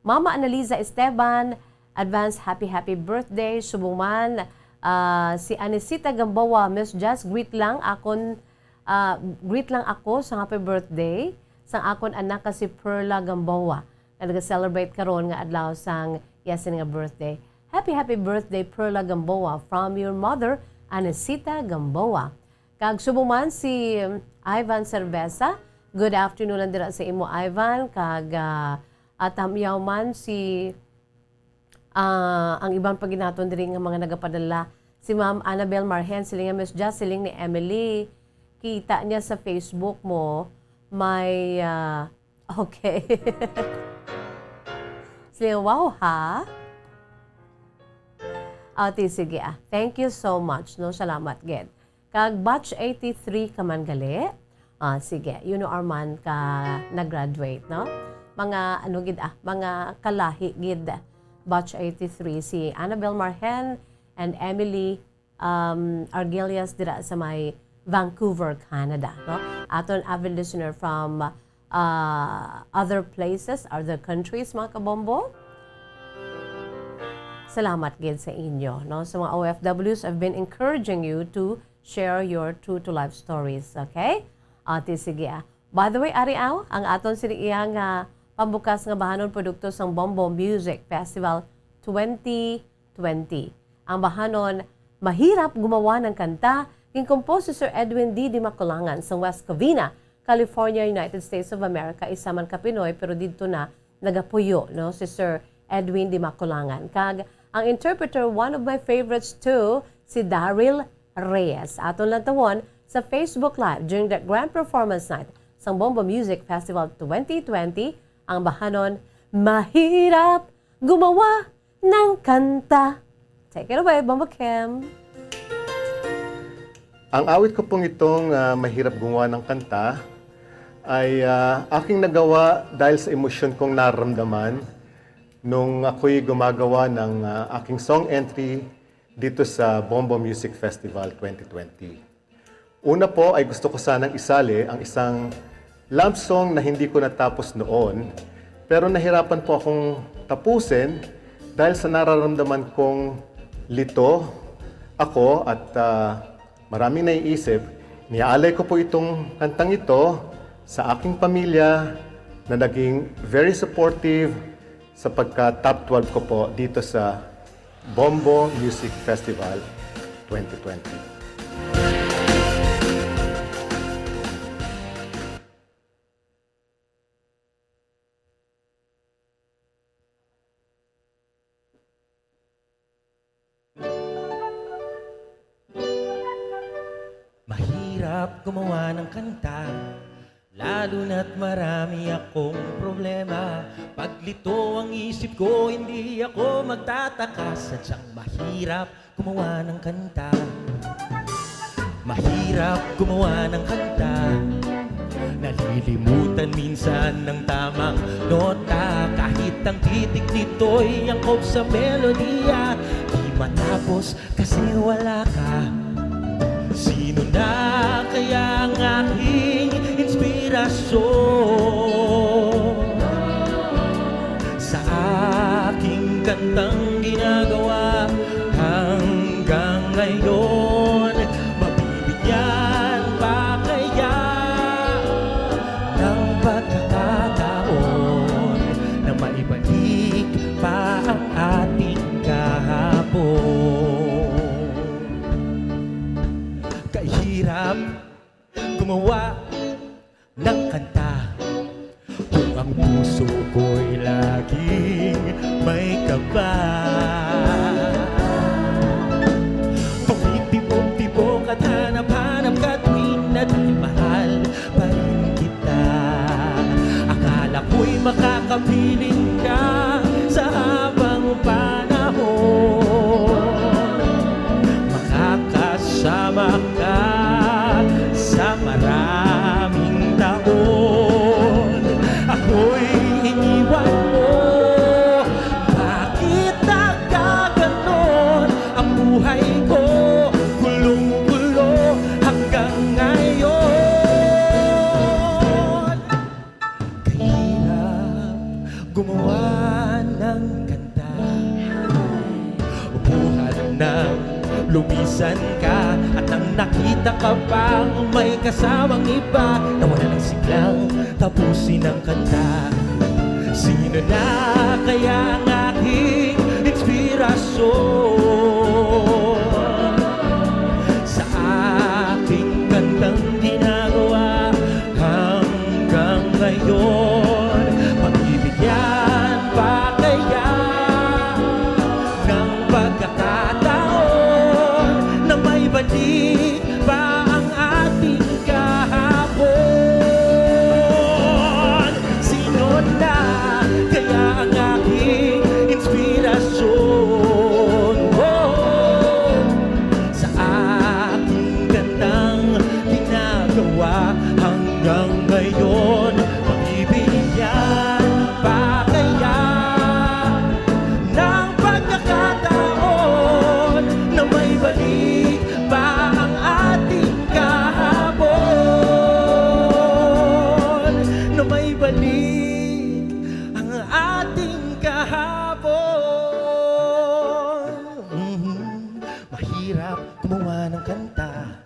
Mama Analiza Esteban, advance happy, happy birthday. Subong man, ah, si Anisita Gamboa, "Miss Jazz, greet lang akon, ah, greet lang ako sa happy birthday sang akon anak nga si Perla Gamboa." nga naga-celebrate karon nga adlaw sang iya sini nga birthday. Happy, happy birthday, Perla Gamboa, from your mother, Anisita Gamboa. Kag subong man si Ivan Cerveza. Good afternoon lang dira sa imo, Ivan. Kag, ah, ah, tamyaw man si, ah, ang iban pa gid naton diri nga mga nagapadala. Si Ma'am Annabel Marhen, siling nga, "Miss Jazz, siling ni Emily, kita niya sa Facebook mo, may, ah," Okay. Sige, wow, ha? Ah, ti, sige, ah. Thank you so much, no? Salamat, gid. Kag batch eighty-three ka man gali? Ah, sige. You know, Arman ka nag-graduate, no? Mga, ano, gid, ah, mga kalahi, gid. Batch eighty-three, si Annabel Marhen and Emily um, Argelias dira sa may Vancouver, Canada, no? Aton avid listener from, uh, other places, other countries, mga kabombo. Salamat gid sa inyo, no? Sa mga O F Ws, I've been encouraging you to share your true to life stories, okay? Ati, sige, ah. By the way, ari aw, ang aton sini iyang, ah, pambukas nga bahanon produkto sang Bombo Music Festival twenty twenty. Ang bahanon, Mahirap Gumawa ng Kanta, ginkompose si Sir Edwin D. Dimaculangan sang West Covina, California, United States of America. Isa man ka Pinoy, pero didto na nagapuyo, no, si Sir Edwin Dimaculangan. Kag ang interpreter, one of my favorites too, si Daryl Reyes. Aton lantawon sa Facebook Live during the grand performance night sang Bombo Music Festival twenty twenty, ang bahanon, Mahirap Gumawa ng Kanta. Take it away, Bombo Kim. Ang awit ko pong itong, ah, Mahirap Gumawa ng Kanta ay, ah, aking nagawa dahil sa emosyon kong naramdaman nung ako'y gumagawa ng, ah, aking song entry dito sa Bombo Music Festival twenty twenty. Una po ay gusto ko sanang isali ang isang love song na hindi ko natapos noon, pero nahirapan po akong tapusin dahil sa nararamdaman kong lito ako at, ah, maraming naiisip. Niaalay ko po itong kantang ito sa aking pamilya na naging very supportive sa pagka top twelve ko po dito sa Bombo Music Festival twenty twenty. Mahirap gumawa ng kanta Lalo na't marami akong problema. Paglito ang isip ko, hindi ako magtataka. Sadyang mahirap gumawa ng kanta. Mahirap gumawa ng kanta. Nalilimutan minsan ng tamang nota. Kahit ang titik nito'y angkop sa melodiya, di matapos kasi wala ka. Sino na kaya ang aking inspirasyon? Sa aking kantang ginagawa hanggang ngayon, mabibigyan pa kaya ng pagkakataon na maibalik pa ang ating kahapon? Kahirap gumawa ng kanta kung ang puso ko'y laging may kaba. Tumitibok-tibok at hanap-hanap ka tuwing na dahil mahal pa rin kita. Akala ko'y makakapiling ka sa habang panahon. Makakasama ka sa maraming taon. Ako'y iniwan mo. Bakit nagkaganon ang buhay ko? Gulong-gulo hanggang ngayon. Kahirap gumawa ng kanta. Buhat nang lumisan ka at nang nakita ka pang may kasamang iba, nawala ng siglang tapusin ang kanta. Sino na kaya ang aking inspirasyon? Sa aking kantang ginagawa hanggang ngayon, mabibigyan pa kaya ng pagkakataon na may balik pa ang ating kahapon? Sino na kaya ang aking inspirasyon? Oh, sa aking gandang ginagawa hanggang ngayon, mabibigyan pa kaya ng pagkakataon na may balik pa ang ating kahapon, na may balik ang ating kahapon. Mhm. Mahirap gumawa ng kanta.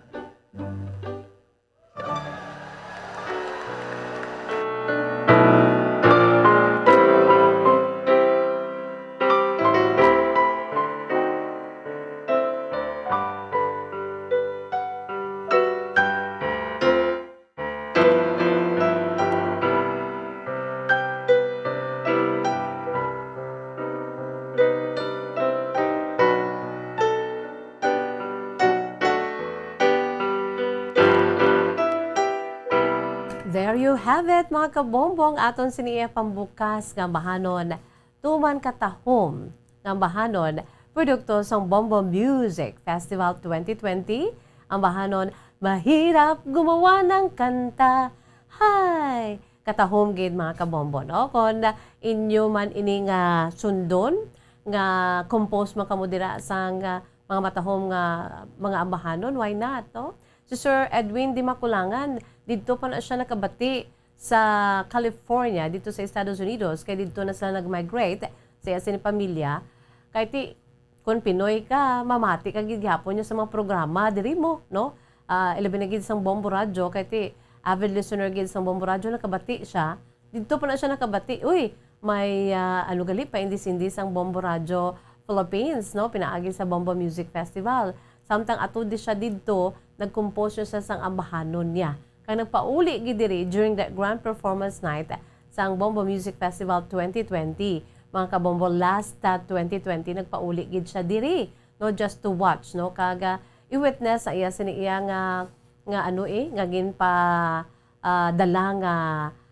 There you have it, mga kabombo, ang aton sini iya pambukas nga ambahanon. Tuman Katahom nga ambahanon, produkto sang Bombo Music Festival twenty twenty, ambahanon, Mahirap Gumawa ng Kanta. Hay! Katahom gid, mga kabombo, no? Kon inyo man ini nga sundon, nga compose man kamo dira sang, ah, mga matahom nga mga ambahanon, why not, no? Si Sir Edwin Dimaculangan, didto pa na siya nakabati sa California, didto sa Estados Unidos, kay didto na sila nag-migrate sa iya sini pamilya. Kay ti, kun Pinoy ka, mamati ka gid gihapon niya sa mga programa diri mo, no? Ah, ilabi na gid sang Bombo Radyo, kay ti, avid listener gid sang Bombo Radyo, nakabati siya. Didto pa na siya nakabati, uy, may, ah, ano gali, paindi-sindi sang Bombo Radyo Philippines, no? Pinaagi sa Bombo Music Festival. Samtang ato di siya didto, nag-compose siya sang ambahanon niya. Kag nagpauli gid diri during the grand performance night sang Bombo Music Festival twenty twenty. Mga kabombo, last, ah, twenty twenty, nagpauli gid siya diri, no, just to watch, no, kag, ah, i-witness sa iya sini iya nga, nga ano, eh, nga ginpa-, ah, dala nga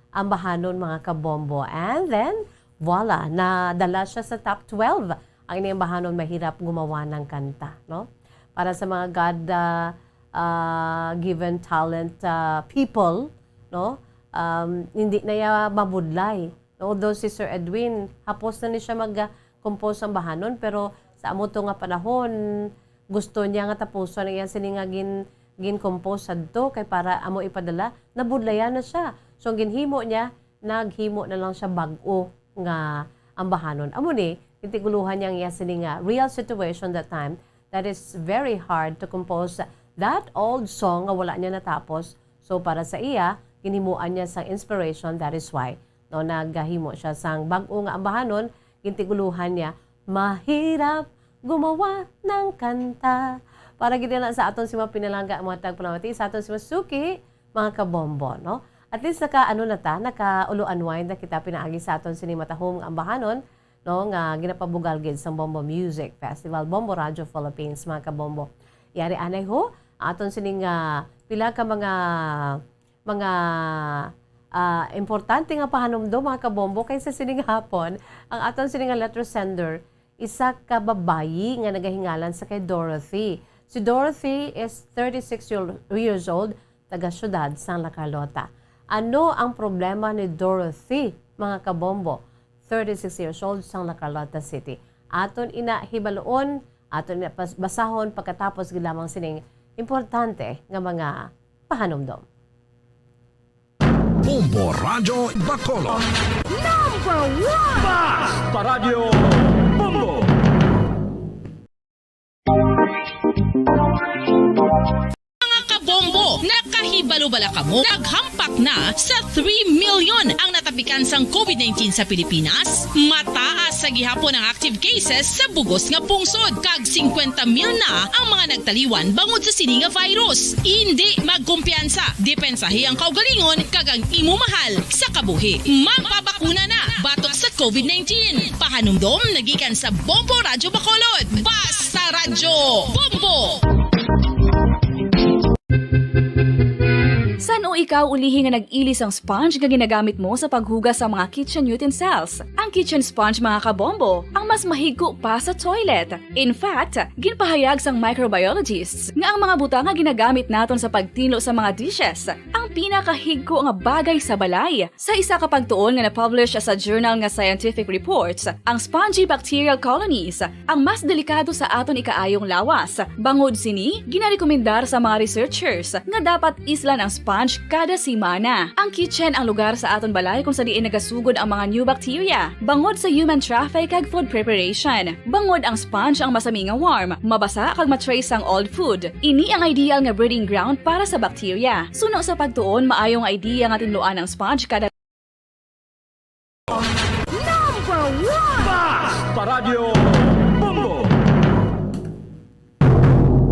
ambahanon, mga kabombo. And then, voila, nadala siya sa top twelve. Ang ini ambahanon, Mahirap Gumawa ng Kanta, no? Para sa mga God, ah, ah, given talent, ah, people, no? Um, hindi na ya mabudlay. Although si Sir Edwin, hapos na ni siya mag-, ah, compose ang bahanon, pero sa amo to nga panahon, gusto niya nga tapuson ang iya sini nga gin-, gin-compose sadto, kay para amo ipadala, nabudlayan na siya. So, ang ginhimo niya, naghimo na lang siya bag-o nga ambahanon. Amo ni, gintigulohan niya ang iya sini nga real situation that time, that is very hard to compose that old song nga wala niya natapos. So, para sa iya, ginhimuan niya sang inspiration, that is why, no, naghimo siya sang bag-o nga ambahanon, gintigulohan niya, Mahirap Gumawa ng Kanta. Para gid na sa aton si mga pinalangga, mga tagpalamati, sa aton si Masuki, mga kabombo, no? At least naka, ano na ta, naka-ulo unwind na kita pinaagi sa aton sini matahom nga ambahanon, no, nga ginapabugal gid sang Bombo Music Festival, Bombo Radio Philippines, mga kabombo. Yari anay ho, aton sining, ah, pila ka mga, mga, ah, importante nga pahanumdom, mga kabombo, kay sa sining hapon, ang aton sining nga letter sender, isa ka babayi nga nagahingalan sa kay Dorothy. Si Dorothy is thirty-six year-, years old, taga siyudad sang La Carlota. Ano ang problema ni Dorothy, mga kabombo? Thirty-six years old, sang La Carlota City. Aton ina hibaluon, aton ina pas-, basahon pagkatapos gid lamang sining importante nga mga pahanumdom. Bombo Radyo Bacolod. Number one! Basta Radyo Bombo! Mga kabombo, nakahibalo bala kamo? Naghampak na sa three million ang natapikan sang COVID nineteen sa Pilipinas. Mataas sa gihapon ang active cases sa bugos nga pungsod, kag singkwenta mil na ang mga nagtaliwan bangod sa sini nga virus. Indi magkumpiyansa, depensahi ang kaugalingon kag ang imo mahal sa kabuhi. Magpabakuna na batok sa COVID nineteen. Pahanumdom nagikan sa Bombo Radyo Bacolod. Basta Radyo Bombo! San-o ikaw ulihi nga nag-ili sang sponge nga ginagamit mo sa paghugas sa mga kitchen utensils? Ang kitchen sponge, mga kabombo, ang mas mahigko pa sa toilet. In fact, ginpahayag sang microbiologists nga ang mga butang nga ginagamit naton sa pagtinlo sa mga dishes ang pinakahigko nga bagay sa balay. Sa isa ka pagtuon nga na-publish sa journal nga Scientific Reports, ang spongy bacterial colonies ang mas delikado sa aton ikaayong lawas. Bangod sini, ginarekomendar sa mga researchers nga dapat islan ang sponge kada semana. Ang kitchen ang lugar sa aton balay kung sa diin nagasugod ang mga new bacteria, bangod sa human traffic kag food preparation. Bangod ang sponge ang masami nga warm, mabasa kag ma-trace sang old food. Ini ang ideal nga breeding ground para sa bacteria. Suno sa pagtuon, maayo nga idea nga tinluan ang sponge kada Number one! Basta Radyo Bombo!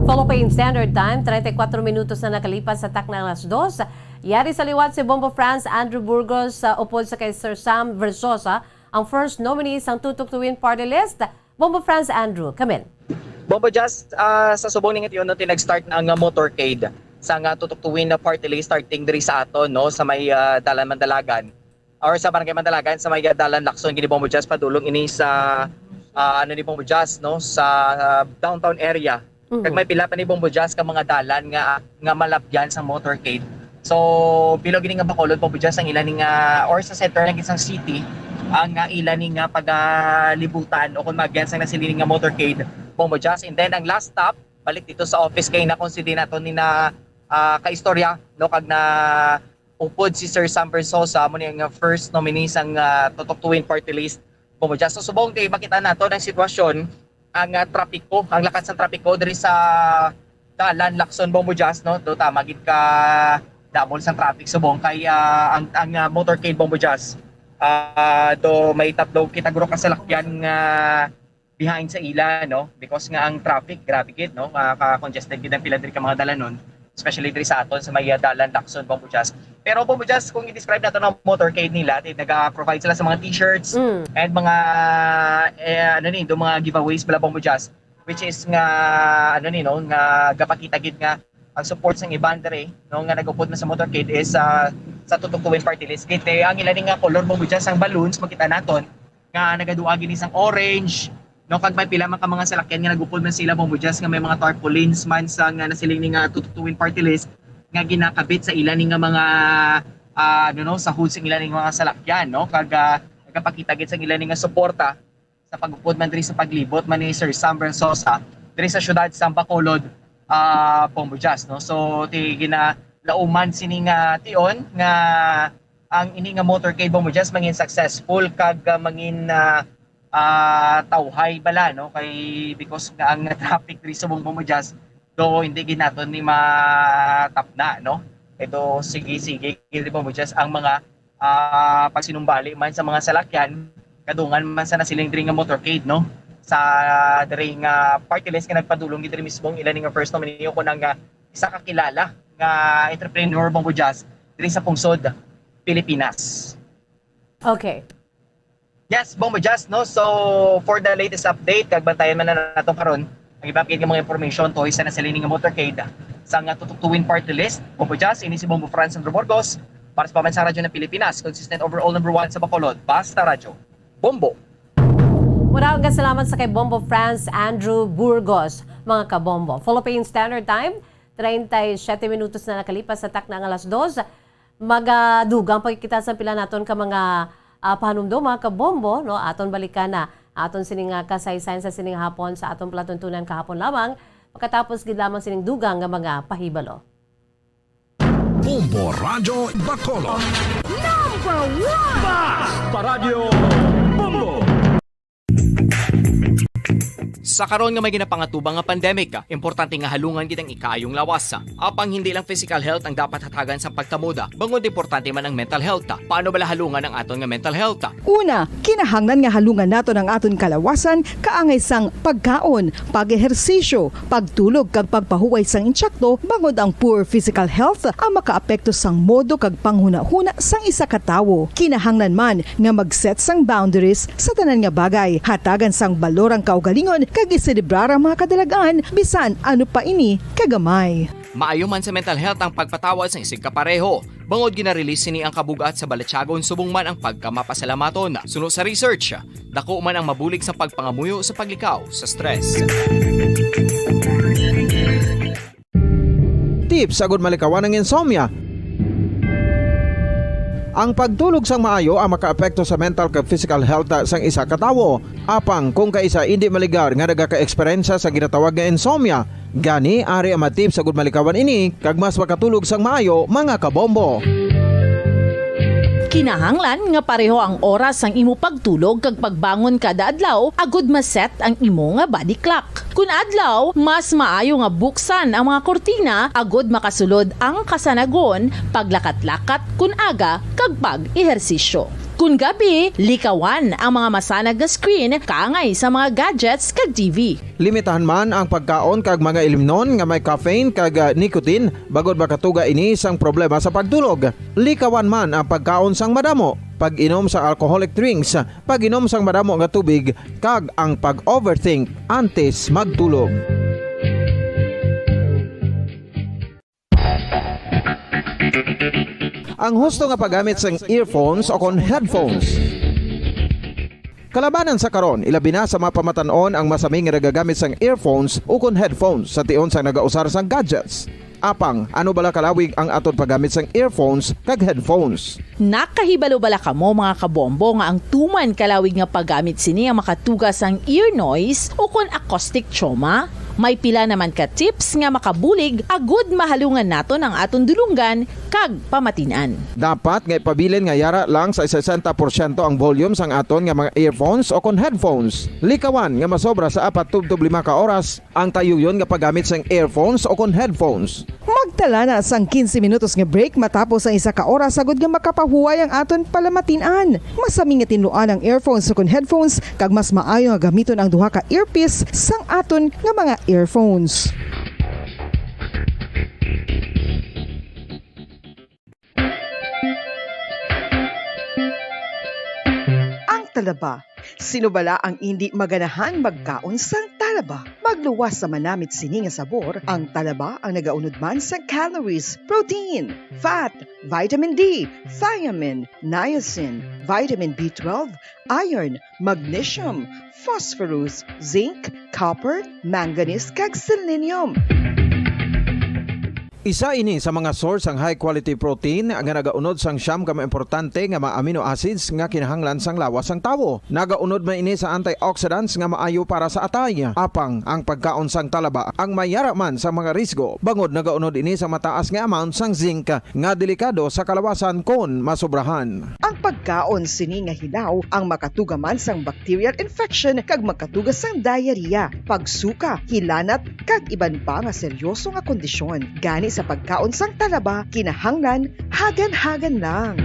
Philippine Standard Time, treinta y cuatro minutos na nakalipas sa takna alas dos. Yari sa liwat si Bombo Franz Andrew Burgos, sa upod sa kay Sir Sam Versosa, ang first nominee sang Tutok to Win Party List. Bombo Franz Andrew, come in. Bombo Jazz, ah, sa subong ning tion, no, tinag-start na ang, ah, motorcade sa nga Tutok to Win na party list, starting diri sa aton, no, sa may, ah, Dalan Mandalagan or sa Barangay Mandalagan, sa may, ah, Dalan Lacson, gini, Bombo Jazz, padulong ini sa, ah, ano ni, Bombo Jazz, no, sa, ah, downtown area. Mhm. Kag may pila pa ni, Bombo Jazz, ka mga dalan nga, nga malabyan sa motorcade. So, bilog ini nga Bacolod, Bombo Jazz, ang ila ni nga, or sa center lang isang city, ang, ah, ila ni nga pagalibutan o kung maagian sang nasiling nga motorcade, Bombo Jazz. And then, ang last stop, balik dito sa office kay na kung si nato ni na, ah, kaistorya, no, kag na upod si Sir Sam Versosa, amo ni ang first nominee sang, ah, Tutok to Win Party List. Bombo Jazz. So, subong kay makita nato ang sitwasyon, ang, ah, trapiko, ang lakat sa trapiko diri sa Dalan Lacson, Bombo Jazz, no? Do tama gid ka double sa traffic subong kay, ah, ang, ang, ah, motorcade, Bombo Jazz. Ah, do may tatlo kita guro ka salakyan nga behind sa ila, no? Because nga ang traffic, grabe gid, no? Nga ka-congested gid ang pila diri ka mga dalanon, especially diri sa aton sa may, ah, Dalan Lacson, Bombo Jazz. Pero Bombo Jazz, kung i-describe nato ang motorcade nila, di, naga-provide sila sa mga t-shirts Mm. and mga, eh, ano ni, do mga giveaways bala, Bombo Jazz, which is nga, ano ni, no, nga gapakita gid nga ang support sang iban diri, no, nga nag-upod man sa motorcade is, ah, sa Tutok to Win Party List. Kay ang ila ni nga color, Bombo Jazz, ang balloons, makita naton nga nagadua gini sang orange, no, kag may pila man ka mga salakyan nga nag-upod man sila, Bombo Jazz, nga may mga tarpaulins man sa nga nasiling ni nga Tutok to Win Party List nga ginakabit sa ila ni nga mga, ah, ano, no, sa hood sa ila ni nga mga salakyan, no, kag, ah, nagapakita gid sa ila ni nga suporta sa pag-upod man diri sa paglibot man ni Sir Sam Versosa diri sa siyudad sa Bacolod, ah, Bombo Jazz, no? So, ti ginalauman sini nga tion nga ang ini nga motorcade, Bombo Jazz, mangin successful kag, ah, mangin, ah, ah, tawhay bala, no? Kay because nga ang traffic diri sa Bombo Jazz, do hindi gid naton ni matapna, no? Ito, sige, sige, gid, Bombo Jazz, ang mga ah, pagsinumbali man sa mga salakyan, kadungan man sa nasiling diri nga motorcade, no? Sa diri nga party list nga nagpadulong gid diri mismo ang ila ni nga first nominee o kun ang, ah, isa ka kilala nga entrepreneur, Bombo Jazz, diri sa pungsod Pilipinas. Okay. Yes, Bombo Jazz, no? So, for the latest update, kag bantayan man na nato karon, ang iba pa gid nga mga information to isa na sa lining nga motorcade sa nga Tutok to Win Party List. Bombo Jazz, ini si Bombo Franz Sandro Burgos para sa Pamansang Radyo ng Pilipinas, consistent overall number one sa Bacolod. Basta Radyo. Bombo! Murag nga salamat sa kay Bombo Franz Andrew Burgos, mga kabombo. Philippine Standard Time, treinta y siete minutos na nakalipas sa takna nga alas dos. Magadugang pa kita sa pila naton ka mga, ah, panumdom, mga kabombo, no? Aton balikan na aton sining, ah, kasaysayan sa sining hapon sa aton palatuntunan kahapon lamang, pagkatapos gid lamang sining dugang nga mga pahibalo. Bombo Radyo Bacolod. Number one! Basta Radyo Bombo! Sa karon nga may ginapangatubang nga pandemic, importante nga halungan gid ang ikaayong lawas. Apang hindi lang physical health ang dapat hatagan sa pagkamuda, bangod importante man ang mental health. Paano bala halungan ang aton nga mental health? Una, kinahanglan nga halungan naton ang aton kalawasan kaangay sang pagkaon, pag-ehersisyo, pagtulog kag pagpahuway sang insakto, bangod ang poor physical health ang makaapekto sang modo kag panghunahuna sang isa ka tawo. Kinahanglan man nga mag-set sang boundaries sa tanan nga bagay, hatagan sang balor ang kaugalingon kag iselebrar ang mga kadalag-an bisan ano pa ini kagamay. Maayo man sa mental health ang pagpatawad sang isigkapareho, bangod gina-release sini ang kabug-at sa balatyagon subong man ang pagkamapasalamaton. Suno sa research, dako man ang mabulig sa pagpangamuyo sa paglikaw sa stress. Tips agud malikawan ang insomnia. Ang pagtulog sang maayo ang makaapekto sa mental kag physical health sang isa ka tawo. Apang kung kaisa indi maligar nga nagaka-eksperyensya sa ginatawag nga insomnia, gani ari ang mga tips agud malikawan ini kag mas makatulog sang maayo, mga kabombo. Kinahanglan nga pareho ang oras sang imo pagtulog kag pagbangon kada adlaw agud ma-set ang imo nga body clock. Kun adlaw, mas maayo nga buksan ang mga kurtina agud makasulod ang kasanagon, paglakat-lakat kun aga, kag pag-ehersisyo. Kun gabi, likawan ang mga masanag nga screen kaangay sa mga gadgets kag T V. Limitahan man ang pagkaon kag mga ilimnon nga may caffeine kag ah, nicotine bangod makatuga ini sang problema sa pagtulog. Likawan man ang pagkaon sang madamo, pag-inom sa alcoholic drinks, pag-inom sang madamo nga tubig, kag ang pag-overthink antes magtulog. Ang husto nga paggamit sang earphones o kon headphones. Kalabanan sa karon, ilabi na sa mga pamatan-on ang masami nga nagagamit sang earphones o kon headphones sa tion sang nagausar sang gadgets. Apang, ano bala kalawig ang aton paggamit sang earphones kag headphones? Nakahibalo bala kamo, mga kabombo, nga ang tuman kalawig nga paggamit sini ang makatuga sang ear noise o kon acoustic trauma? May pila naman ka tips nga makabulig agud mahalungan naton ang aton dulonggan kag pamatin-an. Dapat nga ipabilin nga yara lang sa sesenta porsyento ang volume sang aton nga mga earphones o kon headphones. Likawan nga masobra sa apat tubtob lima ka oras ang tayuyon nga paggamit sang earphones o kon headphones. Magtala na sang quince minutos nga break matapos ang isa ka oras agud nga makapahuway ang aton palamatin-an. Masami nga tinluan ang earphones o kon headphones kag mas maayo nga gamiton ang duha ka earpiece sang aton nga mga earphones. Ang talaba. Sino bala ang indi maganahan magkaon sang talaba? Pagluwas sa manamit sini nga sabor, ang talaba ang nagaunod man sa calories, protein, fat, vitamin D, thiamine, niacin, vitamin B twelve, iron, magnesium, phosphorus, zinc, copper, manganese, kag selenium. Isa ini sa mga source sang high quality protein nga nagaunod sang siyam ka mga importante nga mga amino acids nga kinahanglan sang lawas sang tawo. Nagaunod man ini sa antioxidants nga maayo para sa atay. Apang ang pagkaon sang talaba ang may yara man sa mga risgo, bangod nagaunod ini sa mataas nga amount sang zinc nga delikado sa kalawasan kon masobrahan. Ang pagkaon sini nga hilaw ang makatuga man sang bacterial infection kag makatuga sang diarrhea, pagsuka, hilanat, kag iban pa nga seryoso nga kondisyon. Gani sa pagkaon sang talaba, kinahanglan hagan-hagan lang.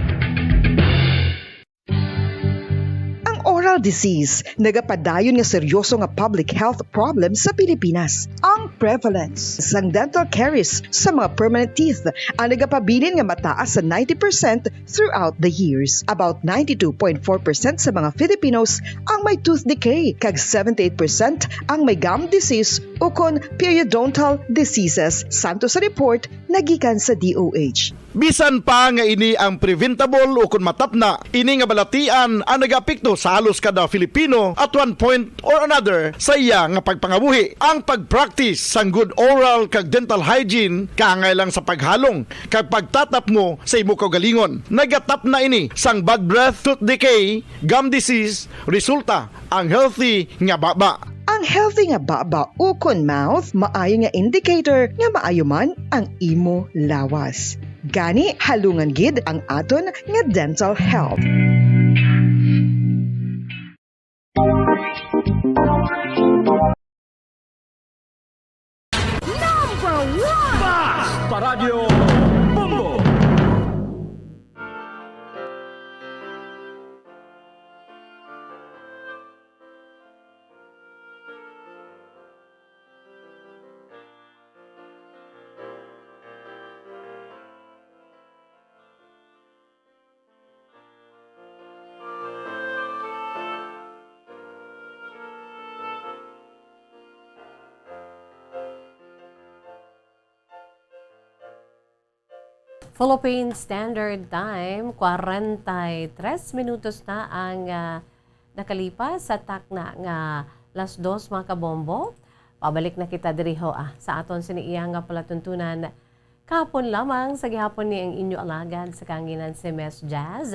Ang oral disease nagapadayon nga seryoso nga public health problem sa Pilipinas. Ang prevalence sang dental caries sa mga permanent teeth ang nagapabilin nga mataas sa ninety percent throughout the years. About ninety-two point four percent sa mga Filipinos ang may tooth decay, kag seventy-eight percent ang may gum disease ukon periodontal diseases, santo sa report nga gikan sa D O H. Bisan pa nga ini ang preventable ukon matapna, ini nga balatian ang nagaapekto sa halos kada Filipino at one point or another sa iya nga pagpangabuhi. Ang pag-practice sang good oral kag dental hygiene kaangay lang sa paghalong kag pagtatapmo sa imo kaugalingon. Nagatapna ini sang bad breath, tooth decay, gum disease, resulta ang healthy nga baba. Ang healthy nga baba ukon mouth maayo nga indicator nga maayo man ang imo lawas. Gani, halungan gid ang aton nga dental health. Number one! Basta Radyo Bombo! Philippine Standard Time, kwarenta y tres minutos na ang, ah, nakalipas sa takna nga las dos, mga kabombo. Pabalik na kita diri ho, ah, sa aton sini iya nga palatuntunan. Kahapon lamang sa gihapon ni ang inyo alagad sa kahanginan si Miss Jazz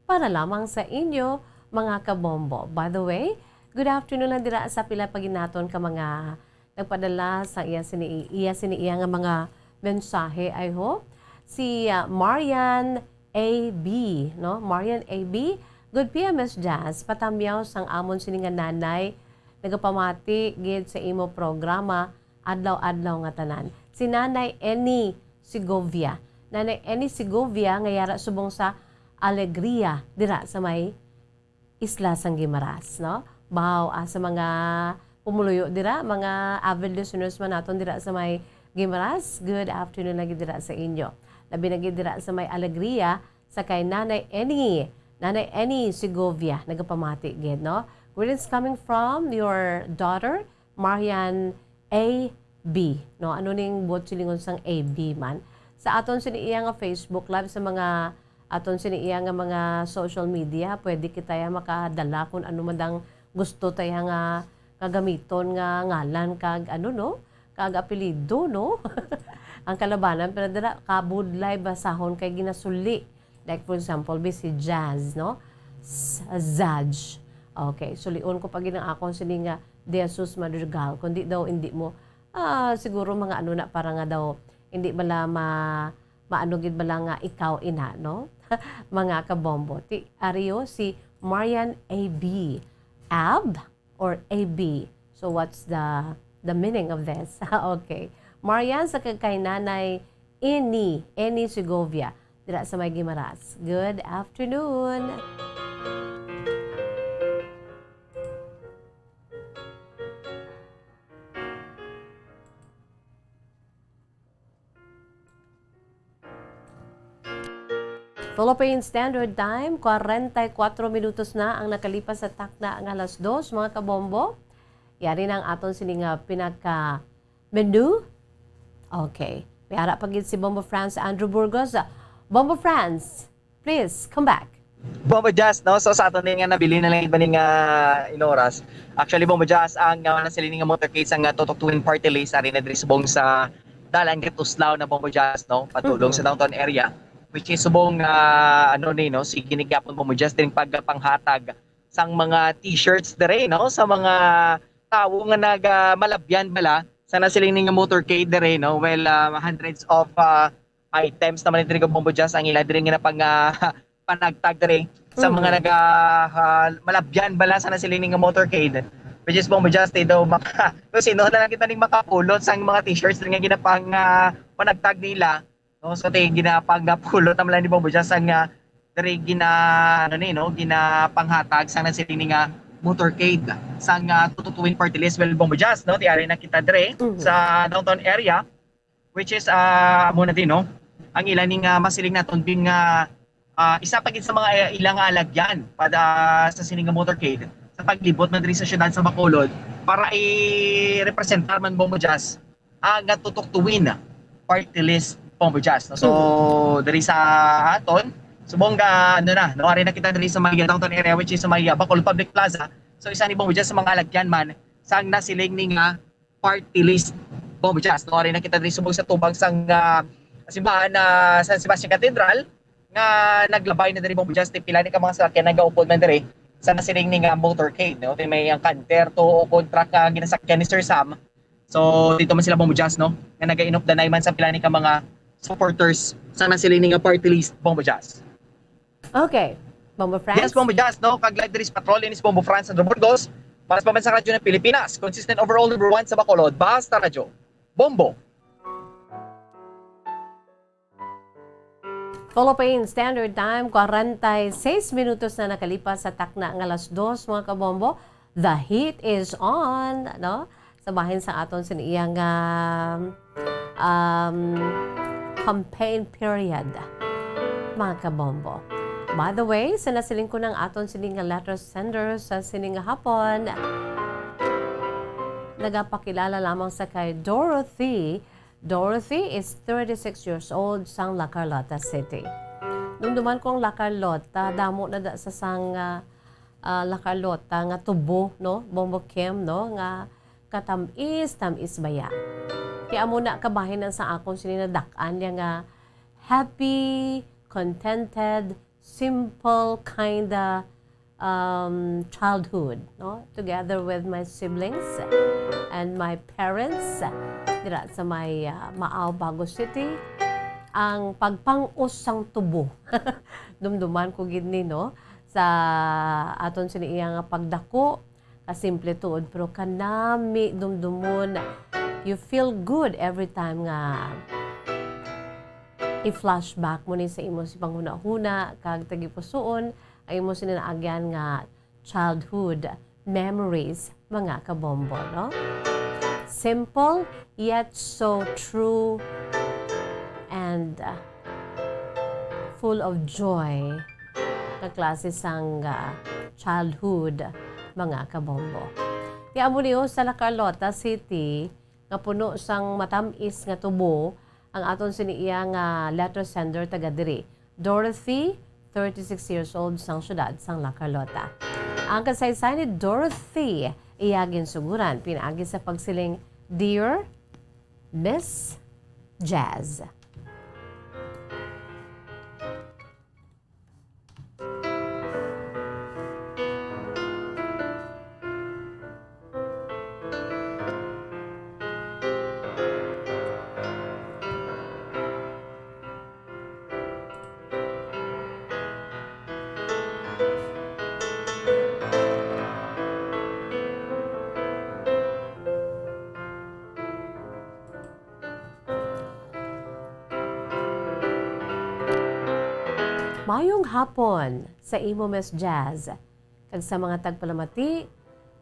para lamang sa inyo, mga kabombo. By the way, good afternoon lang dira sa pila pa gid naton ka mga nagpadala sa iya sini, iya sini iya nga mga mensahe, I hope. Si, ah, Marian A B, no? Marian A B, good P M, Miss Jazz, patamyaw sang amon sini nga nanay, nagapamati gid sa imo programa, adlaw-adlaw nga tanan. Si Nanay Eni Segovia. Nanay Eni Segovia nga yara subong sa Alegria dira sa may isla sang Guimaras, no? Baw, ah, sa mga pumuluyo dira, mga avid listeners man naton dira sa may Guimaras, good afternoon lagi dira sa inyo. Labi na gid dira sa may Alegria, sa kay Nanay Eni, Nanay Eni Segovia, nagapamati gid, no? Greetings coming from your daughter, Marian A B, no? Ano ning buot silingon sang A B man? Sa aton sini iya nga Facebook Live, sa mga aton sini iya nga mga social media, pwede kita ya makadala kung ano man dang gusto ta ya nga, nga gamiton nga ngalan kag ano, no? Kag apelyido, no? Ang kalabanan, pero dira, kabudlay basahon kay ginasuli. Like, for example, bi si Jazz, no? S-, Zaj. Okay, sulion ko pa gid ang akon sini nga De Jesus Madrigal. Kundi daw, hindi mo, ah, siguro mga ano na, para nga daw, hindi bala ma-, maano gid bala nga ikaw ina, no? Mga kabombo. Ti, ari ho, si Marian A B. Ab? Or A B. So, what's the, the meaning of this? Okay. Marian sa kag kay Nanay Eni, Eni Segovia, dira sa may Guimaras. Good afternoon. Philippine Standard Time, kwarenta y kuwatro minutos na ang nakalipas sa takna nga alas dos, mga kabombo. Yari na ang aton sini nga pinaka-menu. Okay. May ara pa gid si Bombo Franz Andrew Burgos. Bombo Franz, please, come back. Bombo Jazz, no? So, sa aton nga nabilin na lang iba ni nga inoras. Actually, Bombo Jazz, ang, ah, nasiling nga motorcade sang, ah, Tutok Twin Party List, ari na diri subong sa dalan nga Tuslaw na, Bombo Jazz, no? Padulong Mhm. sa downtown area, which is subong, ah, ano ni, no? Sige ni gyapon, Bombo Jazz, din pagpanghatag sang mga t-shirts diri, no? Sa mga tawo nga nag, ah, malabyan bala sa nasiling ni nga motorcade diri, no? Well, ah, hundreds of, ah, items naman diri, Bombo Jazz, ang ila diri nga napang, ah, panagtag diri sa mga Mhm. naga, ah, malabyan bala sa nasiling ni nga motorcade. Which is, Bombo Jazz, ti daw maka-, kung sino na lang kita ning makapulot sang mga t-shirts nga ginapang, ah, panagtag nila. No, so, ti, ginapagapulot naman lang ni Bombo Jazz ang, ah, diri gina-, ano ni, no, ginapanghatag sang nasiling ni nga motorcade sang, ah, Tututuin Party List. Well, Bombo Jazz, no, ti ari na kita diri Mhm. sa downtown area, which is, ah, amo na din, no, ang ila ni nga masiling naton din nga, ah, isa pa gid sa mga, eh, ila nga alagyan pada sa sini nga motorcade sa paglibot man diri sa siyudad sa Bacolod para i-representar man, Bombo Jazz, ang Tutok Twin Party List, Bombo Jazz, no? So, Mhm. diri sa aton, subong ga, ano na, no? Ari na kita diri sa may downtown area, which is sa may, uh, Bacolod Public Plaza. So, isa ni Bombo Jazz sa mga alagyan man sang nasiling ni nga Party List, Bombo Jazz, no? Ari na kita diri subong sa tubang sang, ah, simbahan na San Sebastian Cathedral, nga naglabay na diri, Bombo Jazz, ti pila ni ka mga sasakyan nagaupod man diri sa nasiling ni nga motorcade, no? Ti may ang canter to o kon truck nga ginasakyan ni Sir Sam. So, dito man sila, Bombo Jazz, no? Nga nagainop danay man sa pila ni ka mga supporters sa nasiling ni nga Party List, Bombo Jazz. Okay. Bombo Franz? Yes, Bombo Jazz, no? Kag live diri sa Patrol, inis Bombo Franz Andrew Burgos. Para sa Pambansang Radyo ng Pilipinas, consistent overall number one sa Bacolod, Basta Radyo. Bombo! Philippine Standard Time, kwarenta y seis minutos na nakalipas sa takna nga alas dos, mga kabombo. The heat is on, no? Sa bahin sa aton sin iyang, um, um, campaign period, mga kabombo. By the way, sa nasiling ko ng aton sini nga letter sender sa sini nga hapon, nagapakilala lamang sa kay Dorothy. Dorothy is thirty-six years old sang La Carlota City. Dumduman ko ang La Carlota, damo na da sa sang, ah, ah, La Carlota nga tubo, no? Bombo Kim, no? Nga katamis-tamis baya. Kaya amo na kabahin ang sa akon sini nadak-an niya nga happy, contented, simple kinda, um, childhood, no? Together with my siblings and my parents, dira sa may, ah, Maao, Bago City, ang pagpang-os sang tubo. Dumduman ko gid ni, no? Sa aton sini iya nga pagdako, kasimple tuod, pero kanami dumdumon. You feel good every time nga i-flashback mo ni sa imo si panghunahuna kag tagipusoon ang imo sini naagyan nga childhood memories, mga kabombo, no? Simple, yet so true and, uh, full of joy nga klase sang, uh, childhood, mga kabombo. Ti amo ni, oh, sa La Carlota City, nga puno sang matamis nga tubo, ang aton sini iya nga letter sender taga diri, Dorothy, thirty-six years old, sang siyudad sang La Carlota. Ang kasaysayan ni Dorothy, iya ginsuguran pinaagi sa pagsiling, "Dear Miss Jazz." Mayong hapon sa imo, Miss Jazz, kag sa mga tagpalamati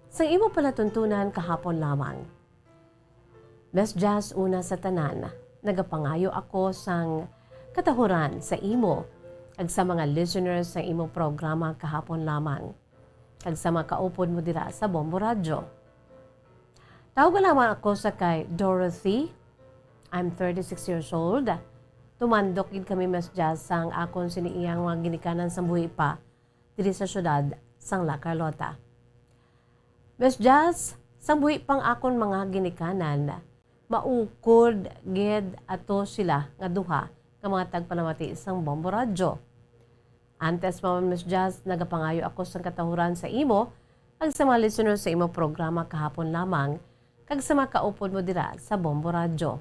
sang imo palatuntunan kahapon lamang. Miss Jazz, una sa tanan, nagapangayo ako sang katahuran sa imo kag sa mga listeners sang imo programa kahapon lamang, kag sa mga kaupod mo dira sa Bombo Radyo. Tawag lamang ako sa kay Dorothy. I'm thirty-six years old. Tumandok gid kami, Miss Jazz, sang akon sini iyang mga ginikanan sang buhi pa diri sa siyudad sang La Carlota. Miss Jazz, sang buhi pang akon mga ginikanan, maukod gid ato sila nga duha nga mga tagpalamati sang Bombo Radyo. Antes pa man, Miss Jazz, nagapangayo ako sang katahuran sa imo kag sa mga listener sa imo programa kahapon lamang kag sa mga kaupod mo dira sa Bombo Radyo.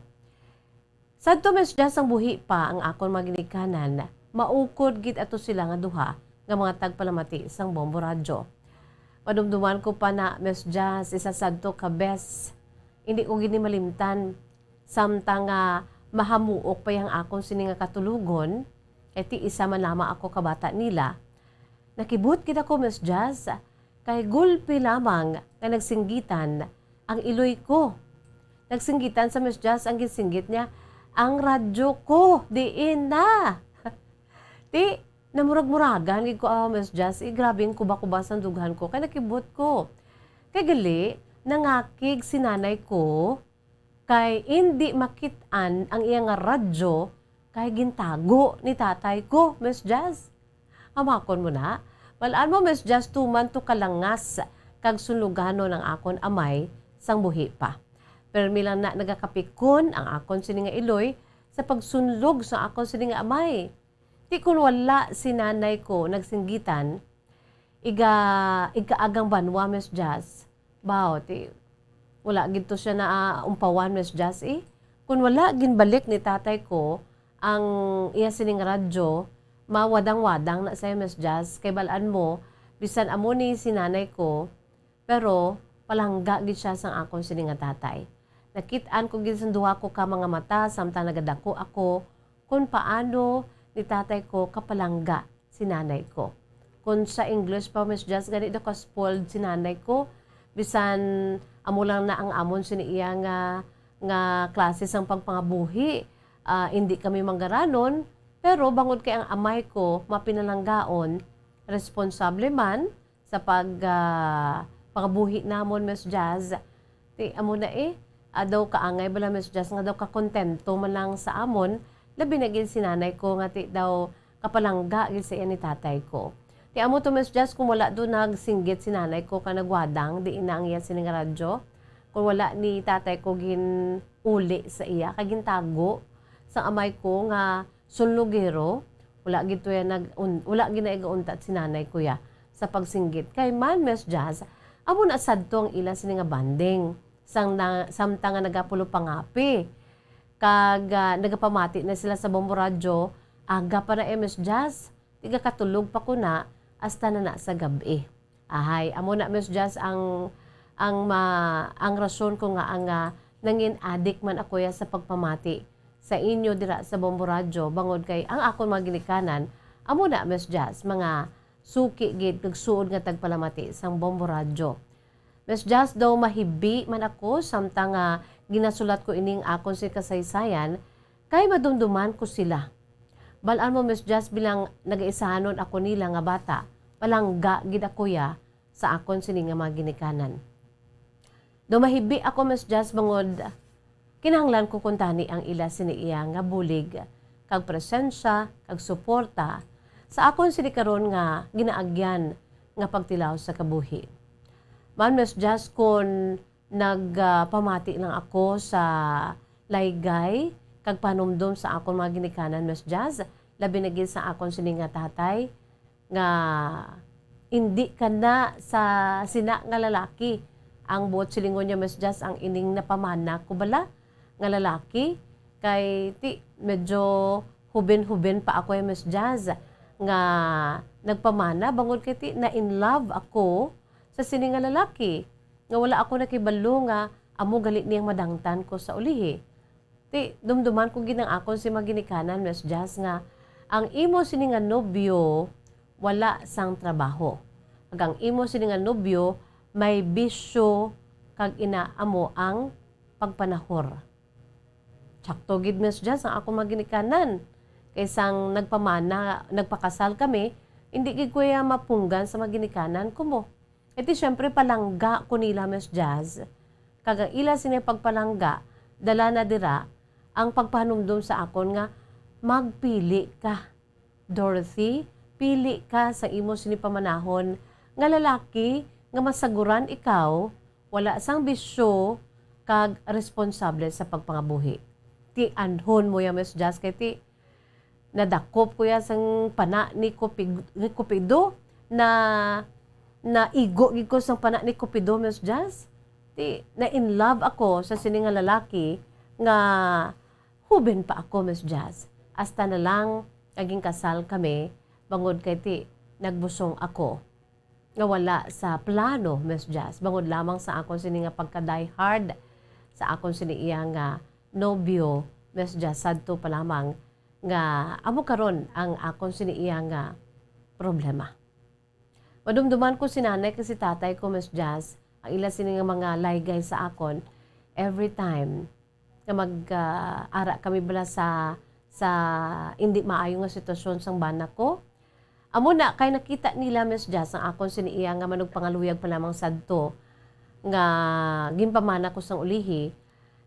Sadto, Miss Jazz, ang buhi pa ang akon mga ginikanan, maukod gid ato sila nga duha nga mga tagpalamati sang Bombo Radyo. Madumduman ko pa na, Miss Jazz, isa sadto ka best, hindi ko gid ni malimtan. Samtang nga mahamuok pa yang akon sini nga katulogon, kay ti isa man lamang ako ka bata nila. Nakibot gid ako, Miss Jazz, kay gulpi lamang nga nagsinggitan ang iloy ko. Nagsinggitan sa, Miss Jazz, ang ginsinggit niya, "Ang radyo ko, diin na?" Ti, namurag-muragan gid ko, ah, Miss Jazz, eh, grabe ang kuba-kuba sang dughan ko, kay nakibot ko. Kay gali, nangakig si nanay ko, kay indi makit-an ang iya nga radyo, kay gintago ni tatay ko, Miss Jazz. Hamakon mo na? Bal-an mo, Miss Jazz, tuman to kalangas kag sunluganon ang akon amay sang buhi pa. Permi lang na nagakapikon ang akon sini nga iloy sa pagsunlog sa akon sini nga amay. Ti kun wala si nanay ko nagsinggitan, iga, igkaagang banwa, Miss Jazz. Baw, ti, wala gid to siya naumpawan, Miss Jazz, eh. Kun wala ginbalik ni tatay ko ang iya sining radyo, mawadang-wadang na siya, Miss Jazz. Kay bal-an mo, bisan amo ni si nanay ko, pero palangga gid siya sang akon sini nga tatay. Nakit-an ko gid sang duha ko ka mga mata samtang nagadako ako kon paano ni tatay ko kapalangga si nanay ko. Kon sa English pa, Miss Jazz, gani daw ka-spoiled si nanay ko. Bisan amo lang na ang amon sini iya nga, nga klase sang pagpangabuhi, ah, indi kami manggaranon, pero bangod kay ang amay ko mapinalanggaon, responsable man, sa pag, ah, pangabuhi namon, Miss Jazz. Ti, amo na eh, ah, daw kaangay bala, Miss Jazz, nga daw kakontento man lang sa amon, labi na gid si nanay ko nga ti daw kapalangga gid sa iya ni tatay ko. Ti amo to, Miss Jazz, kung wala do nagsinggit si nanay ko ka nagwadang, diin na ang iya sining radyo. Kung wala ni tatay ko gin-uli sa iya, kag gintago sang amay ko nga sunlugero, wala gid to ya nag-, un-, wala gid na igauntat si nanay ko ya sa pagsinggit. Kay man, Miss Jazz, amo na sadto ang ila sini nga bonding sang na, samtang nga nagapulo pangapi. Kag, ah, nagapamati na sila sa Bombo Radyo, aga pa na eh, Miss Jazz, tigakatulog pa ko na, hasta na na sa gab-i. Ahay, amo na, Miss Jazz, ang, ang ma-, ang rason ko nga ang, ah, nangin adik man ako ya sa pagpamati sa inyo dira sa Bombo Radyo, bangod kay ang akon mga ginikanan, amo na, Miss Jazz, mga suki gid kag suod nga tagpalamati sang Bombo Radyo. Miss Jazz, daw mahibi man ako samtang nga ginasulat ko ining akon si kasaysayan, kay madumduman ko sila. Bal-an mo, Miss Jazz, bilang nagaisahanon ako nila nga bata, palangga gid ako ya sa akon sini nga mga ginikanan. Daw mahibi ako, Miss Jazz, bangod kinahanglan ko kuntani ang ila sini iya nga bulig, kag presensya, kag suporta sa akon sini karon nga ginaagyan nga pagtilaw sa kabuhi. Man, Miss Jazz, kon nagpamati lang ako sa laygay kag panumdom sa akon mga ginikanan, Miss Jazz, labi na gid sa akon sini nga tatay, nga indi kana sa sina nga lalaki. Ang buot silingon niya, Miss Jazz, ang ining napamana ko bala nga lalaki, kay ti, medyo huben-huben pa ako, eh, Miss Jazz, nga nagpamana, bangod kay ti, na in love ako sa sini nga lalaki, nga wala ako nakibalo nga amo gali niyang madangtan ko sa ulihi. Ti, dumduman ko gid ang akon si mga ginikanan, Miss Jazz, nga ang imo sini nga nobyo wala sang trabaho. Kag ang imo sini nga nobyo may bisyo, kag ina amo ang pagpanahor. Sakto gid, Miss Jazz, ang akon mga ginikanan. Kay sang nagpamana, nagpakasal kami, hindi gid ko iya mapunggan sa mga ginikanan ko mo. E ti, syempre, palangga ko nila, Miss Jazz. Kag ang ila sini pagpalangga, dala na dira ang pagpahanumdom sa akon nga, "Magpili ka, Dorothy, pili ka sa imo sini pamanahon nga lalaki nga masaguran ikaw, wala sang bisyo, kag responsable sa pagpangabuhi." Ti anhon mo ya, Miss Jazz, kay ti nadakop ko ya sang pana ni Cupig-, ni Cupido, na, naigo gid ko sang pana ni Cupido, Miss Jazz. Ti, na in love ako sa sini nga lalaki nga huben pa ako, Miss Jazz. Hasta na lang naging kasal kami, bangod kay ti, nagbusong ako nga wala sa plano, Miss Jazz, bangod lamang sa akon sini nga pagka-die hard sa akon sini iya nga nobyo, Miss Jazz, sadto pa lamang nga amo karon ang akon sini iya nga problema. Madumduman ko si nanay kag si tatay ko, Miss Jazz, ang ila sini nga mga laygay sa akon every time nga mag, ah, ara kami bala sa, sa indi maayo nga sitwasyon sang bana ko. Amo na, kay nakita nila, Miss Jazz, ang akon sini iya nga manugpangaluyag pa lamang sadto nga ginpamana ko sang ulihi,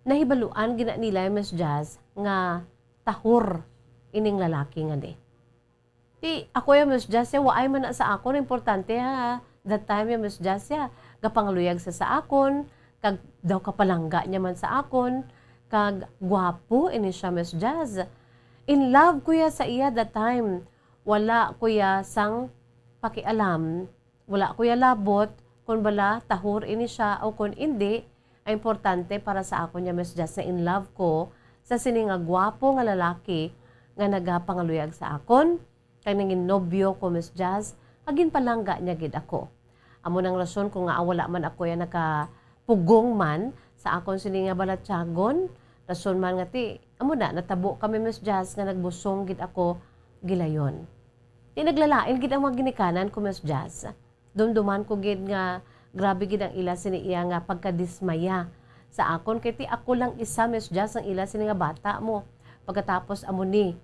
nahibaluan gid na nila, Miss Jazz, nga tahor ining lalaki nga di. Ti, ako ya, Miss Jazz, ya, waay man na sa akon, importante, ha, that time ya, Miss Jazz, ya, gapangaluyag sa, sa akon, kag daw kapalangga niya man sa akon, kag gwapo ini siya, Miss Jazz. In love ko ya sa iya that time. Wala ko ya sang pakialam, wala ko ya labot kon bala tahor ini siya o kon indi. Ang importante para sa akon ya, Miss Jazz, na in love ko sa sini nga gwapo nga lalaki nga nagapangaluyag sa akon, kag nangin nobyo ko, Miss Jazz, kag ginpalangga niya gid ako. Amo nang rason kung ngaa wala man ako ya nakapugong man sa akon sini nga balatyagon. Rason man nga ti, amo na, natabo kami, Miss Jazz, nga nagbusong gid ako gilayon. Ti naglalain gid ang mga ginikanan ko, Miss Jazz. Dumduman ko gid nga grabe gid ang ila sini iya nga pagkadismaya sa akon, kay ti ako lang isa, Miss Jazz, ang ila sini nga bata mo. Pagkatapos amo ni,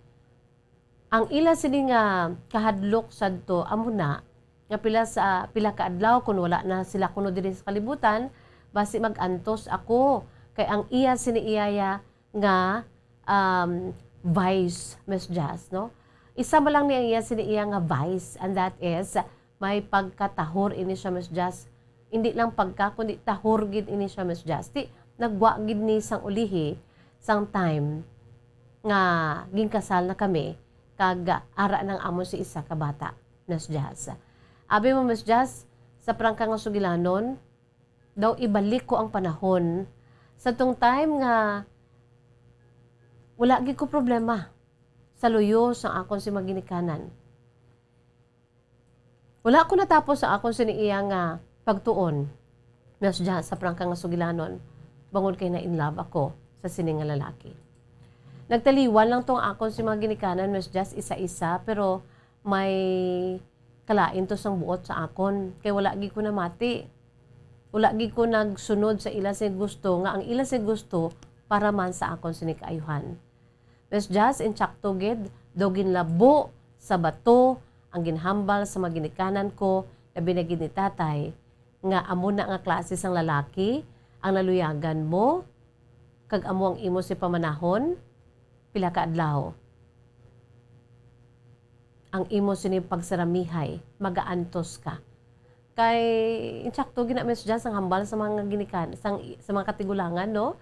ang ila sini nga kahadlok sadto amo na nga pila sa, pila ka adlaw, kun wala na sila kuno diri sa kalibutan, basi mag-antos ako, kay ang iya sini iya ya nga, um, vice, Miss Jazz, no? Isa man lang ni ang iya sini iya nga vice, and that is, may pagkatahor ini siya, Miss Jazz. Hindi lang pagka, kundi tahor gid ini siya, Miss Jazz. Ti, nagwa gid ni sang ulihi, sang time nga ginkasal na kami, kag ara nang amon si isa ka bata, Miss Jazz. Abi mo, Miss Jazz, sa prangka nga sugilanon, daw ibalik ko ang panahon sa tong time nga wala gid ko problema sa luyo sang akon si mga ginikanan. Wala ko natapos sa akon sini iya nga pagtuon, Miss Jazz, sa prangka nga sugilanon, bangod kay na in love ako sa sini nga lalaki. Nagtaliwan lang tong akon si mga ginikanan, Miss Jazz, isa-isa, pero may kalain to sang buot sa akon, kay wala gid ko namati. Wala gid ko nagsunod sa ila sing gusto, nga ang ila sing gusto para man sa akon sini kaayuhan. Miss Jazz, insakto gid, daw ginlabo sa bato ang ginhambal sa mga ginikanan ko, labi na gid ni tatay, nga amo na nga klase sang lalaki ang naluyagan mo, kag amo ang imo si pamanahon, pila ka adlaw ang imo sini pagsaramihay, magaantos ka. Kay, insakto gid na, Miss Jazz, ang hambal sa mga ginikan-, sang, sa mga katigulangan, no?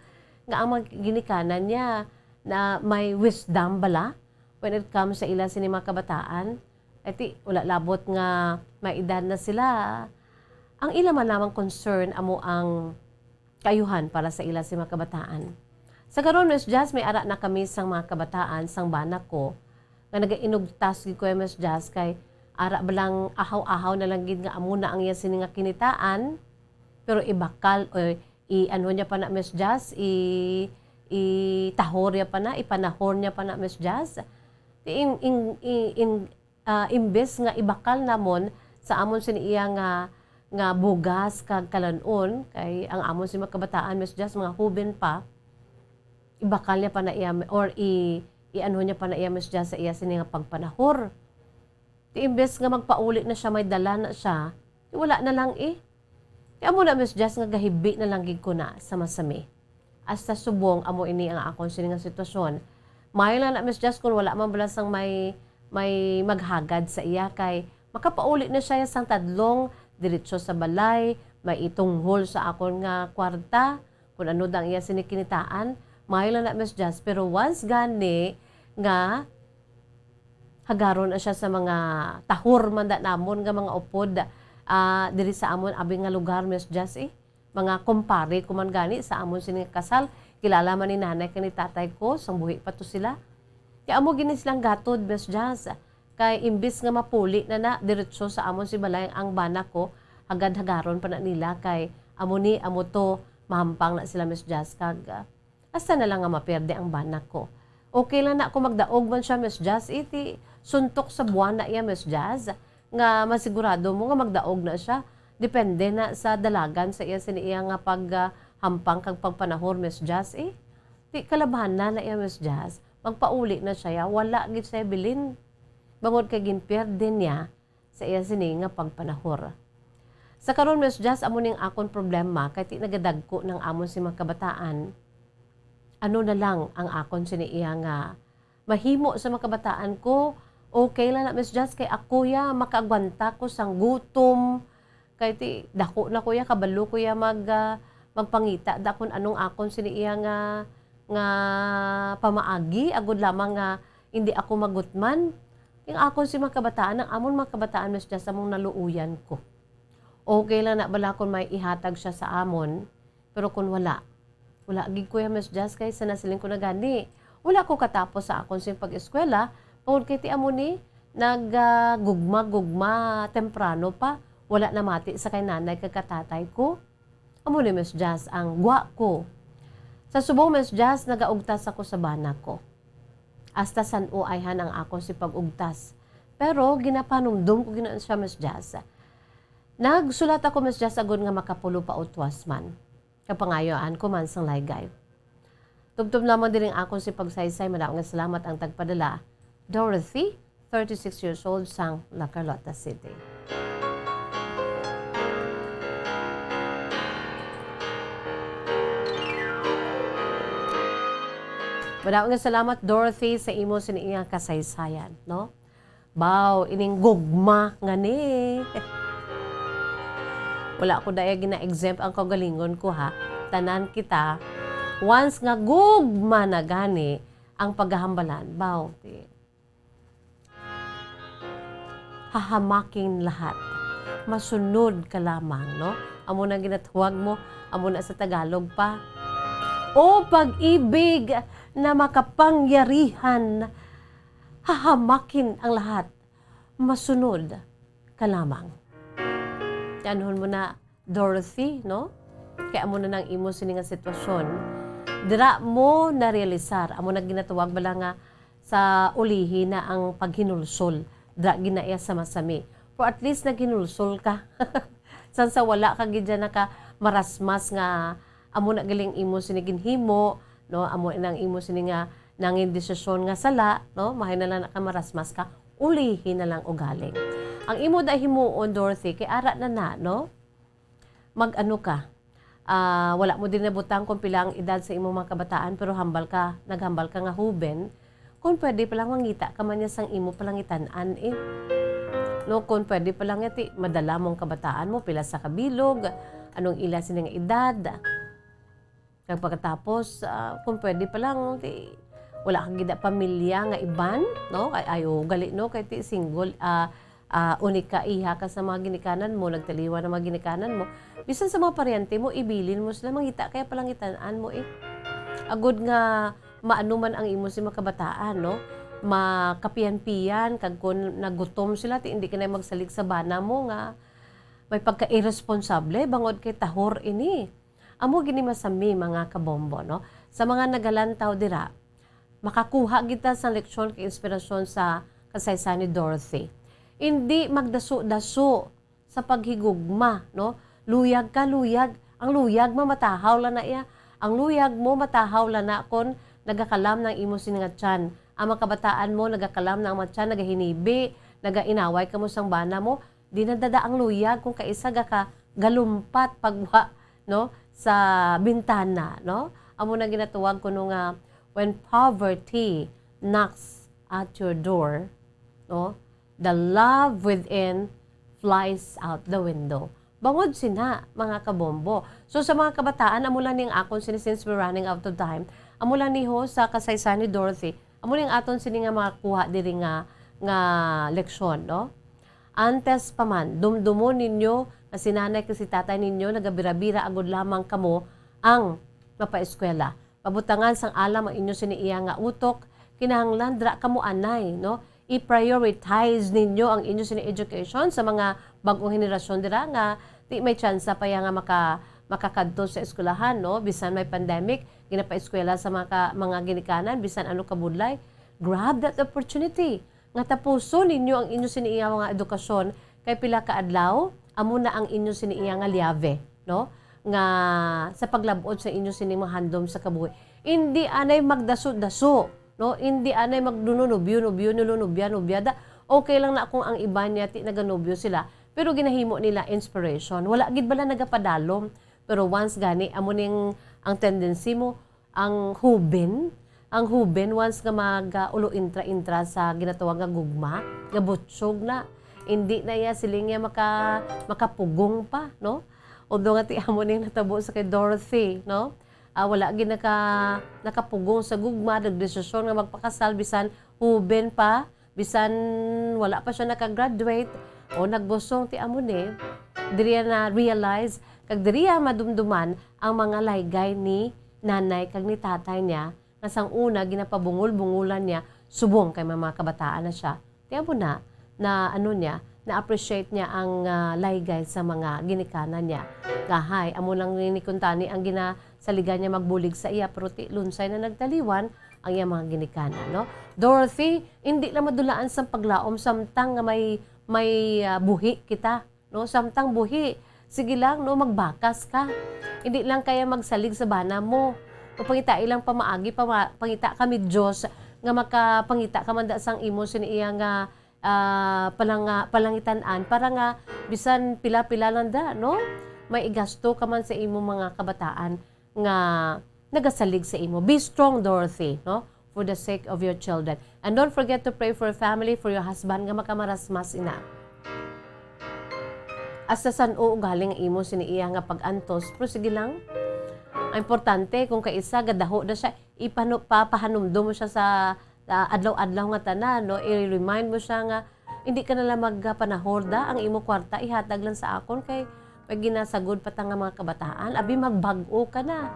Nga ang mga ginikanan niya na may wisdom bala when it comes sa ila sini mga kabataan. Ay ti, wala labot nga may edad na sila. Ang ila man lamang concern amo ang kaayuhan para sa ila si mga kabataan. Sa karon, Miss Jazz, may ara na kami sang mga kabataan sang bana ko nga nagainugtas gid ko, Miss Jazz, kay ara ba lang ahaw-ahaw na lang gid nga amo na ang iya sini nga kinitaan, pero ibakal o i-ano niya pa na, Miss Jazz, i-, itahor niya pa na, ipanahor niya pa na, Miss Jazz. In, in, in, in, ah, imbes nga ibakal namon sa amon sini iya nga, nga bugas kag kalan-on, kay ang amon si mga kabataan, Miss Jazz, mga huben pa, ibakal niya pa na iya, or i-, i-ano niya pa na iya, Miss Jazz, sa iya sini nga pagpanahor. Ti imbes nga magpauli na siya, may dala na siya, ti wala na lang eh. Kaya amo na, Miss Jazz, nga gahibi na lang gid ko na sa masami. Hasta subong amo ini ang akon sini nga sitwasyon. Maayo lang na, Miss Jazz, kung wala man bala sang may, may maghagad sa iya, kay makapauli na siya sang tadlong diretso sa balay, may itunghol sa akon nga kwarta, kung ano dang iya sini kinitaan. Maayo lang na, Miss Jazz, pero once gani nga hagaron na siya sa mga tahor man da namon nga mga upod, ah, diri sa amon abi nga lugar, Miss Jazz, eh. Mga kumpare ko man gani sa amon sini nga kasal, kilala man ni nanay kag ni tatay ko sang buhi pa to sila. Kaya amo gini silang gatod, Miss Jazz. Kay imbis nga mapuli na na diretso sa amon si balay ang bana ko, hagad-hagaron pa na nila kay amo ni, amo to, mahampang na sila, Miss Jazz, kag, ah, hasta na lang nga maperde ang bana ko. Okay lang na kung magdaog man siya, Miss Jazz, iti suntok sa buwan na iya, Miss Jazz, nga masigurado mo nga magdaog na siya. Depende na sa dalagan sa iya sini iya nga pag, ah, hampang kag pagpanahor, Miss Jazz, eh. Ti kalabana na iya, Miss Jazz, magpauli na siya, ya, wala gid siya bilin. Bangod kay ginpierde niya sa iya sini nga pagpanahor. Sa karon, Miss Jazz, amo ning akon problema, kay ti nagadagko nang amon si mga kabataan. Ano na lang ang akon sini iya nga mahimo sa mga kabataan ko? Okay lang na, Miss Jazz, kay ako ya, makaagwanta ko sang gutom. Kay ti, dako na ko ya, kabalo ko ya mag, ah, magpangita da kun anong akon sini iya nga, nga pamaagi, agod lamang nga hindi ako magutman. Yung akon si mga kabataan, ang amon mga kabataan, Miss Jazz, among naluoyan ko. Okay lang na bala kung may ihatag siya sa amon, pero kung wala, wala gid ko ya, Miss Jazz, kay sa nasiling ko na gani, wala ko katapos sa akon sing pag-eskwela, tungod kay ti amo ni, nag, ah, gugma-gugma temprano pa, wala namati sa kay nanay kag katatay ko. Amo ni, Miss Jazz, ang gwa ko. Sa subong, Miss Jazz, nagaugtas ako sa bana ko. Hasta san-o ayhan ang akon si pag-ugtas. Pero ginapanumdom ko gina siya, Miss Jazz. Nagsulat ako, Miss Jazz, agod nga makapulo pa utwas man. Kapangayoan ko man sang laygay. Tubtob lamang diri ang akon si pagsaysay. Madaw nga salamat ang tagpadala, Dorothy, thirty-six years old, sang La Carlota City. Madaw nga salamat, Dorothy, sa imo sini nga kasaysayan, no? Baw, ining gugma nga ni. Wala ko daya gina-exempt ang kaugalingon ko, ha. Tanan kita, once nga gugma na gani ang paghahambalan, baw, ti, hahamakin lahat. Masunod ka lamang, no? Amo na ginatawag mo, amo na sa Tagalog pa. O pag-ibig na makapangyarihan, hahamakin ang lahat. Masunod ka lamang. Tianhon mo na, Dorothy, no? Kay amo na nang imo sini nga sitwasyon. Dira mo narealisar, amo na ginatawag bala nga sa ulihi na ang paghinulsol. Dira gina iya sa masami. Pero at least naghinulsol ka. Sang sa wala ka gid dyan naka marasmas nga amo na galing imo sini ginhimo, no? Amo na ang imo sini nga nangin desisyon nga sala, no? Mahay na lang naka marasmas ka, ulihi na lang ugaling. Ang imo da himuon, Dorothy, kay ara na na, no? Mag-ano ka, ah, wala mo din nabutang kung pila ang edad sa imong mga kabataan, pero hambal ka, naghambal ka nga huben, kung pwede pa lang mangita ka man niya sang imo palangitan-an, eh. No, kung pwede pa lang niya, ti, madala mong kabataan mo, pila sa kabilog, anong ila sini nga edad. Kag pagkatapos, ah, kung pwede pa lang, ti, wala ka gid pamilya nga iban, no? Ay, ayo, gali, no? Kay ti single, ah, ah, unika iha ka sa mga ginikanan mo, nagtaliwan ang mga ginikanan mo. Bisan sa mga paryente mo, ibilin mo sila, mangita kaya palangitan-an mo, eh. Agod nga maano man ang imo si mga kabataan, no? Makapiyan-piyan, kag kun nagutom sila, ti, hindi ka na magsalig sa bana mo nga may pagka-irresponsable, bangod kay tahor ini. Amo gini masami, mga kabombo, no? Sa mga nagalantaw dira, makakuha kita sang leksyon kag inspirasyon sa kasaysayan ni Dorothy. Indi magdaso-daso sa paghigugma, no? Luyag ka, luyag. Ang luyag mo, matahaw lang na iya. Ang luyag mo, matahaw lang na kon nagakalam ng imo sini nga tiyan. Ang mga kabataan mo, nagakalam na ang mga tiyan, nagahinibi, nagainaway ka mo sang bana mo. Di na dada ang luyag kung kaisa ga ka galumpat pagwa, no, sa bintana, no? Amo na ginatawag kuno nga, "When poverty knocks at your door, no, the love within flies out the window." Bangod sina, mga kabombo. So, sa mga kabataan, amo lang ning akon sini, since we're running out of time, amo lang ni ho sa kasaysayan ni Dorothy, amo ning aton sini nga mga kuha diri nga, nga leksyon, no? Antes pa man, dumdumon ninyo nga si nanay kag si tatay ninyo nagabirabira agod lamang kamo ang mapaeskwela. Pabutangan sang alam ang inyo sini iya nga utok, kinahanglan dira kamo anay, no? I-prioritize ninyo ang inyo sini education sa mga bag-ong henerasyon dira nga di may tsansa pa ya nga maka-, makakadto sa eskwelahan, no? Bisan may pandemic, ginapaeskwela sa mga ka-, mga ginikanan, bisan ano kabudlay. Grab that opportunity nga tapuson ninyo ang inyo sini iya mga edukasyon, kay pila ka adlaw, amo na ang inyo sini iya nga liave, no? Nga sa paglab-ot sa inyo sini mga handom sa kabuhi. Indi anay magdaso-daso, no? Indi anay magdununubyo-nubyo, nulunubya-nubya da. Okay lang na kung ang iban niya ti naganubyo sila, pero ginahimo nila inspiration. Wala gid bala nagapadalom. Pero once gani, amo ning ang tendency mo, ang huben, ang huben once nga mag, ah, ulo intra-intra sa ginatawag nga gugma, nga butyog na, indi na iya siling iya maka-, makapugong pa, no? Although nga ti amo ning natabo sa kay Dorothy, no? Ah, wala gid naka-, nakapugong sa gugma, nagdesisyon nga magpakasal bisan huben pa, bisan wala pa siya naka-graduate o nagbusong ti amo ni, diriya na-realize kag diriya madumduman ang mga laygay ni nanay kag ni tatay niya nga sang una ginapabungol-bungolan niya subong kay may mga kabataan na siya. Ti amo na, na ano niya, na-appreciate niya ang, ah, laygay sa mga ginikanan niya. Gahay, amo lang ni kuntani ang ginasaligan niya magbulig sa iya, pero ti lunsay na nagtaliwan ang iyang mga ginikanan, no? Dorothy, indi lang madulaan sang paglaom samtang nga may, may, ah, buhi kita, no? Samtang buhi, sige lang, no, magbakas ka. Indi lang kaya magsalig sa bana mo. O pangitai lang pamaagi, pama-, pangita ka mi Dios nga makapangita ka man da sang imo sini iya nga, ah, palanga-, palangitan-an para nga bisan pila-pila lang da, no? May igasto ka man sa imo mga kabataan nga nagasalig sa imo. Be strong, Dorothy, no? For the sake of your children. And don't forget to pray for your family, for your husband, nga makamarasmas ina. Hasta san-o ugaling ang imo sini iya nga pag-antos, pero sige lang. Ang importante, kung kaisa, gadaho na siya, ipano-, papahanumdom mo siya sa, sa adlaw-adlaw nga tanan, no? I-remind mo siya nga, hindi ka na lang magpanahor da, ang imo kwarta, ihatag lang sa akon, kay may ginasagod pa ta nga mga kabataan. Abi, magbag-o ka na.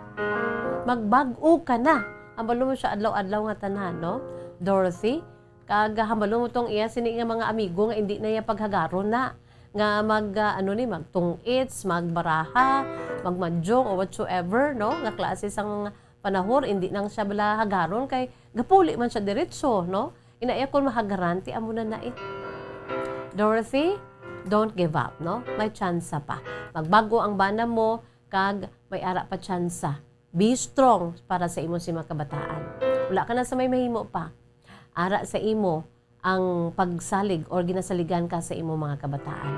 Magbag-o ka na. Hambalo mo siya adlaw-adlaw nga tanan, no? Dorothy, kag hambalo mo tong iya sini nga mga amigo nga hindi na iya paghagaron na. Nga mag, ah, ano ni, magtungits, magbaraha, magmanjong, or whatsoever, no? Nga klase sang panahor, hindi nang siya bala hagaron kay gapuli man siya diretso, no? Ina iya kon mahagaran, ti amo na na eh. Dorothy, don't give up, no? May tsansa pa. Magbag-o ang bana mo, kag may ara pa tsansa. Be strong para sa imo si mga kabataan. Wala ka na sa may mahimo pa. Ara sa imo ang pagsalig or ginasaligan ka sa imo mga kabataan.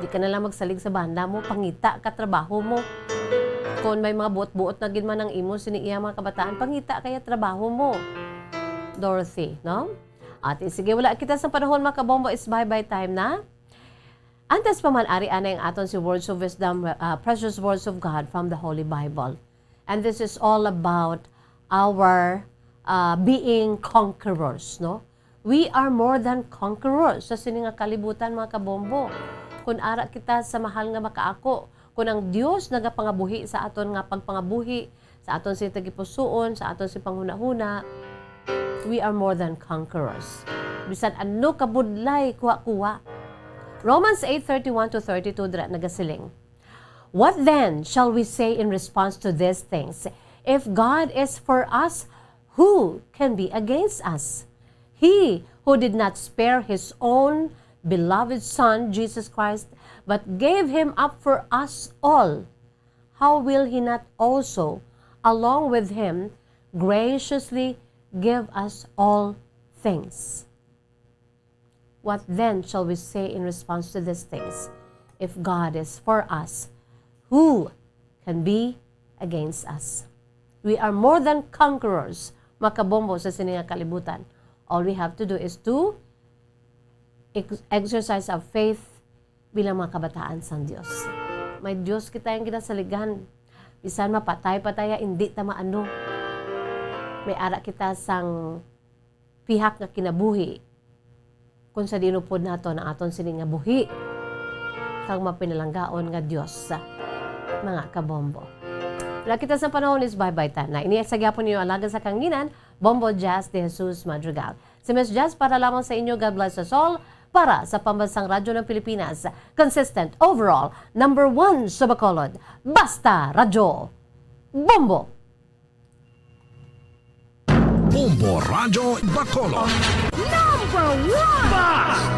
Di ka na lang magsalig sa bana mo, pangita ka trabaho mo. Kung may mga buot-buot na gid man ang imo sini iya mga kabataan, pangita kaya trabaho mo. Dorothy, no? Ate, sige, wala kita sa panahon, mga kabombo, is bye-bye time na. Antes pa man, ari anay ang aton si Words of Wisdom, uh, Precious Words of God from the Holy Bible. And this is all about our, uh, being conquerors, no? We are more than conquerors sa sini nga kalibutan, mga kabombo. Kung ara kita sa mahal nga makaako, kung ang Dios nagapangabuhi sa aton nga pagpangabuhi, sa aton sini tagipusoon, sa aton sini panghunahuna, we are more than conquerors. Bisan ano kabudlay, kuha-kuha. Romans eight thirty-one to thirty-two dira nagasiling, "What then shall we say in response to these things? If God is for us, who can be against us? He who did not spare his own beloved Son, Jesus Christ, but gave him up for us all, how will he not also, along with him, graciously give us all things?" What then shall we say in response to these things? If God is for us, who can be against us? We are more than conquerors, mga kabombo, sa sini nga kalibutan. All we have to do is to ex-, exercise our faith bilang mga kabataan sang Dios. May Dios kita yang ginasaligan. Bisan mapatay pa ta, hindi ta maano. May ara kita sang pihak nga kinabuhi, kung sa diin upod naton ang aton sini nga buhi kang mapinalanggaon nga Dios, mga kabombo. Wala kita sa panahon is bye-bye ta na. Ini sa gyapon ninyo alagad sa kanginan, Bombo Jazz de Jesus Madrigal. Si Miss Jazz para lamang sa inyo. God bless us all. Para sa Pambansang Radyo ng Pilipinas, consistent, overall, number one sa Bacolod. Basta Radyo. Bombo! Bombo Radyo Bacolod. Number one! Basta!